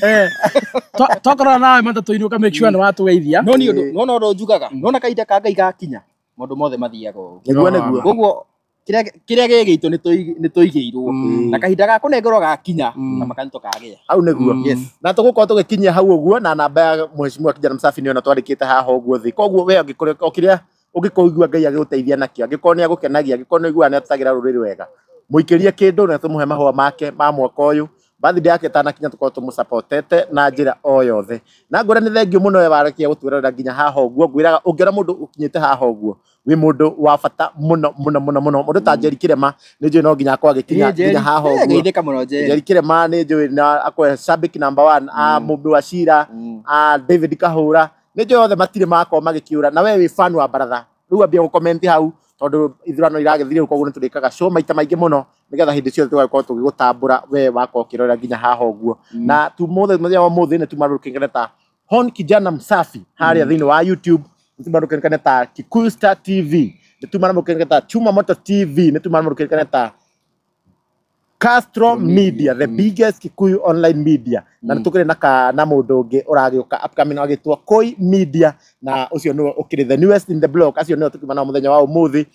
Twakora nawe matatũ-inĩ ũka make sure nĩ watũgeithia. No nĩ ũndũ no ũndũ njugaga nona kahinda ka Ngai gakinya maũndũ mothe mathiaga ũguo. Nĩguo, nĩguo. Koguo kĩrĩa gĩ gitũ nĩ tũigĩirwo na kahinda ga kũnengerwo gakinya na makani tũkagĩa. Hau nĩguo. Yes. Na tũgũkorwo tũgĩkinyia hau ũguo na namba ya mheshimiwa Kijana Msafi nĩyo twandĩkĩte haha ũguo thĩ. Koguo we angĩkorwo o kĩrĩa ũngĩkorwo Ngai agĩgũteithia nakĩo, angĩkorwo nĩ agũkenagia, angĩkorwo nĩ ũiguaga nĩ atutagĩra rũrĩrĩ wega, mũikĩrie kĩndũ na tũmũhe mahũa make ma mwaka ũyũ birthday yake ĩtanakinya, tũkorwo tũmũsupportete na njĩra o yothe. Na ngwĩra nĩ thengiũ mũno we warĩkia gũtwĩrorera nginya haha ũguo. Ngwĩraga ũngĩona mũndũ ũkinyĩte haha ũguo, wĩ mũndũ wa bata mũno mũno mũno mũno. Mũndũ ta Njeri Kĩrema nĩ njũĩ no nginya akorwo agĩkinya nginya haha ũguo. Geithĩka mũno Njeri. Njeri Kĩrema nĩ njũĩ na akorwo shabiki number one a Mũmbi wa Cira, a David Kahũra, nĩ njũĩ othe matirĩ makorwo magĩkĩũra. Na we wĩ fan wa baratha rĩu, ambia gũcomment hau, tondũ ithurano iragĩthire rĩu, koguo nĩ tũrĩkaga show maita maingĩ mũno nĩgetha hĩndĩ ciothe tũgagĩkorwo tũgĩgũtambũra we wakorwo ũkĩrora nginya haha ũguo. Na tumũthĩ, mũthenya wa ũmũthĩ, nĩ tuma rũkĩngene ta Hon Kijana Msafi harĩa thĩinĩ wa YouTube, nĩ tuma rũkĩngene ta Kikuyu Star TV, nĩ tuma rũkĩngene ta Chuma Moto TV, nĩ tuma rũkĩngene ta Castro Media, the biggest Kikuyu online media. Na nĩ tũkĩrĩ na ka na mũndũ ũngĩ ũragĩũka upcoming agĩtwo Koi Media, na ũcio nĩwe ũkĩrĩ the newest in the block. Acio nĩo tũkiuma nao mũthenya wa ũmũthĩ.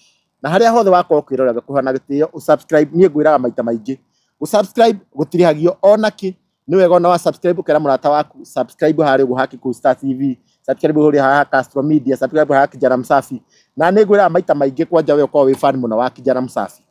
Na harĩa hothe wakorwo ũkĩrora, ngakũhe na gĩtĩo ũsubscribe. Niĩ ngwĩraga maita maingĩ, gũsubscribe gũtirĩhagio ona kĩ. Nĩ wega ona wa subscribe ũkera mũrata waku subscribe harĩa ũguo ha Kikuyu Star TV, subscribe harĩa ha Castro Media, subscribe haha Kijana Msafi. Na nĩ ngwĩraga maita maingĩ, kwanja we ũkorwo wĩ fan mũno wa Kijana Msafi,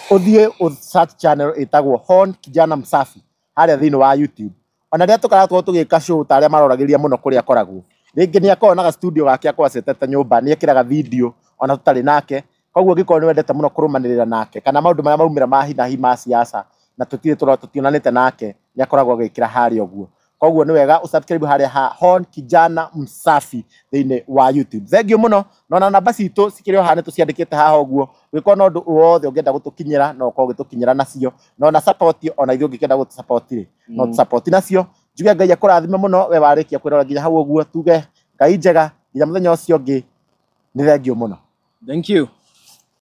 ũthiĩ ũ search channel ĩtagwo Hon Kijana Msafi harĩa thĩinĩ wa YouTube. Ona rĩrĩa tũkoretwo tũgĩka show ta arĩa maroragĩria mũno kũrĩa akoragwo, rĩngĩ nĩ akoragwo na ga studio gake akoragwo acetete nyũmba, nĩ ekĩraga video ona tũtarĩ nake. Koguo ũngĩkorwo nĩ wendete mũno kũrũmanĩrĩra nake kana maũndũ marĩa maumĩra ma hi na hi ma siasa na tũtirĩ tũrona tũtionanĩte nake, nĩ akoragwo agĩkĩra harĩa ũguo. Koguo nĩ wega ũsubscribe harĩa ha Hon Kijana Msafi thĩinĩ wa YouTube. Thengiũ mũno. Na ona namba citũ cikĩrĩ o haha, nĩ tũciandĩkĩte haha ũguo. Ũngĩkorwo na ũndũ wothe ũngĩenda gũtũkinyĩra, no ũkorwo ũgĩtũkinyĩra nacio. Na ona support, ona ithuĩ ũngĩkenda gũtũsupport rĩ, no tũsupport nacio. Njuge Ngai akũrathime mũno we warĩkia kwĩrora nginya hau ũguo. Tuge Ngai njega nginya mũthenya ũcio ũngĩ. Nĩ thengiũ mũno. Thank you.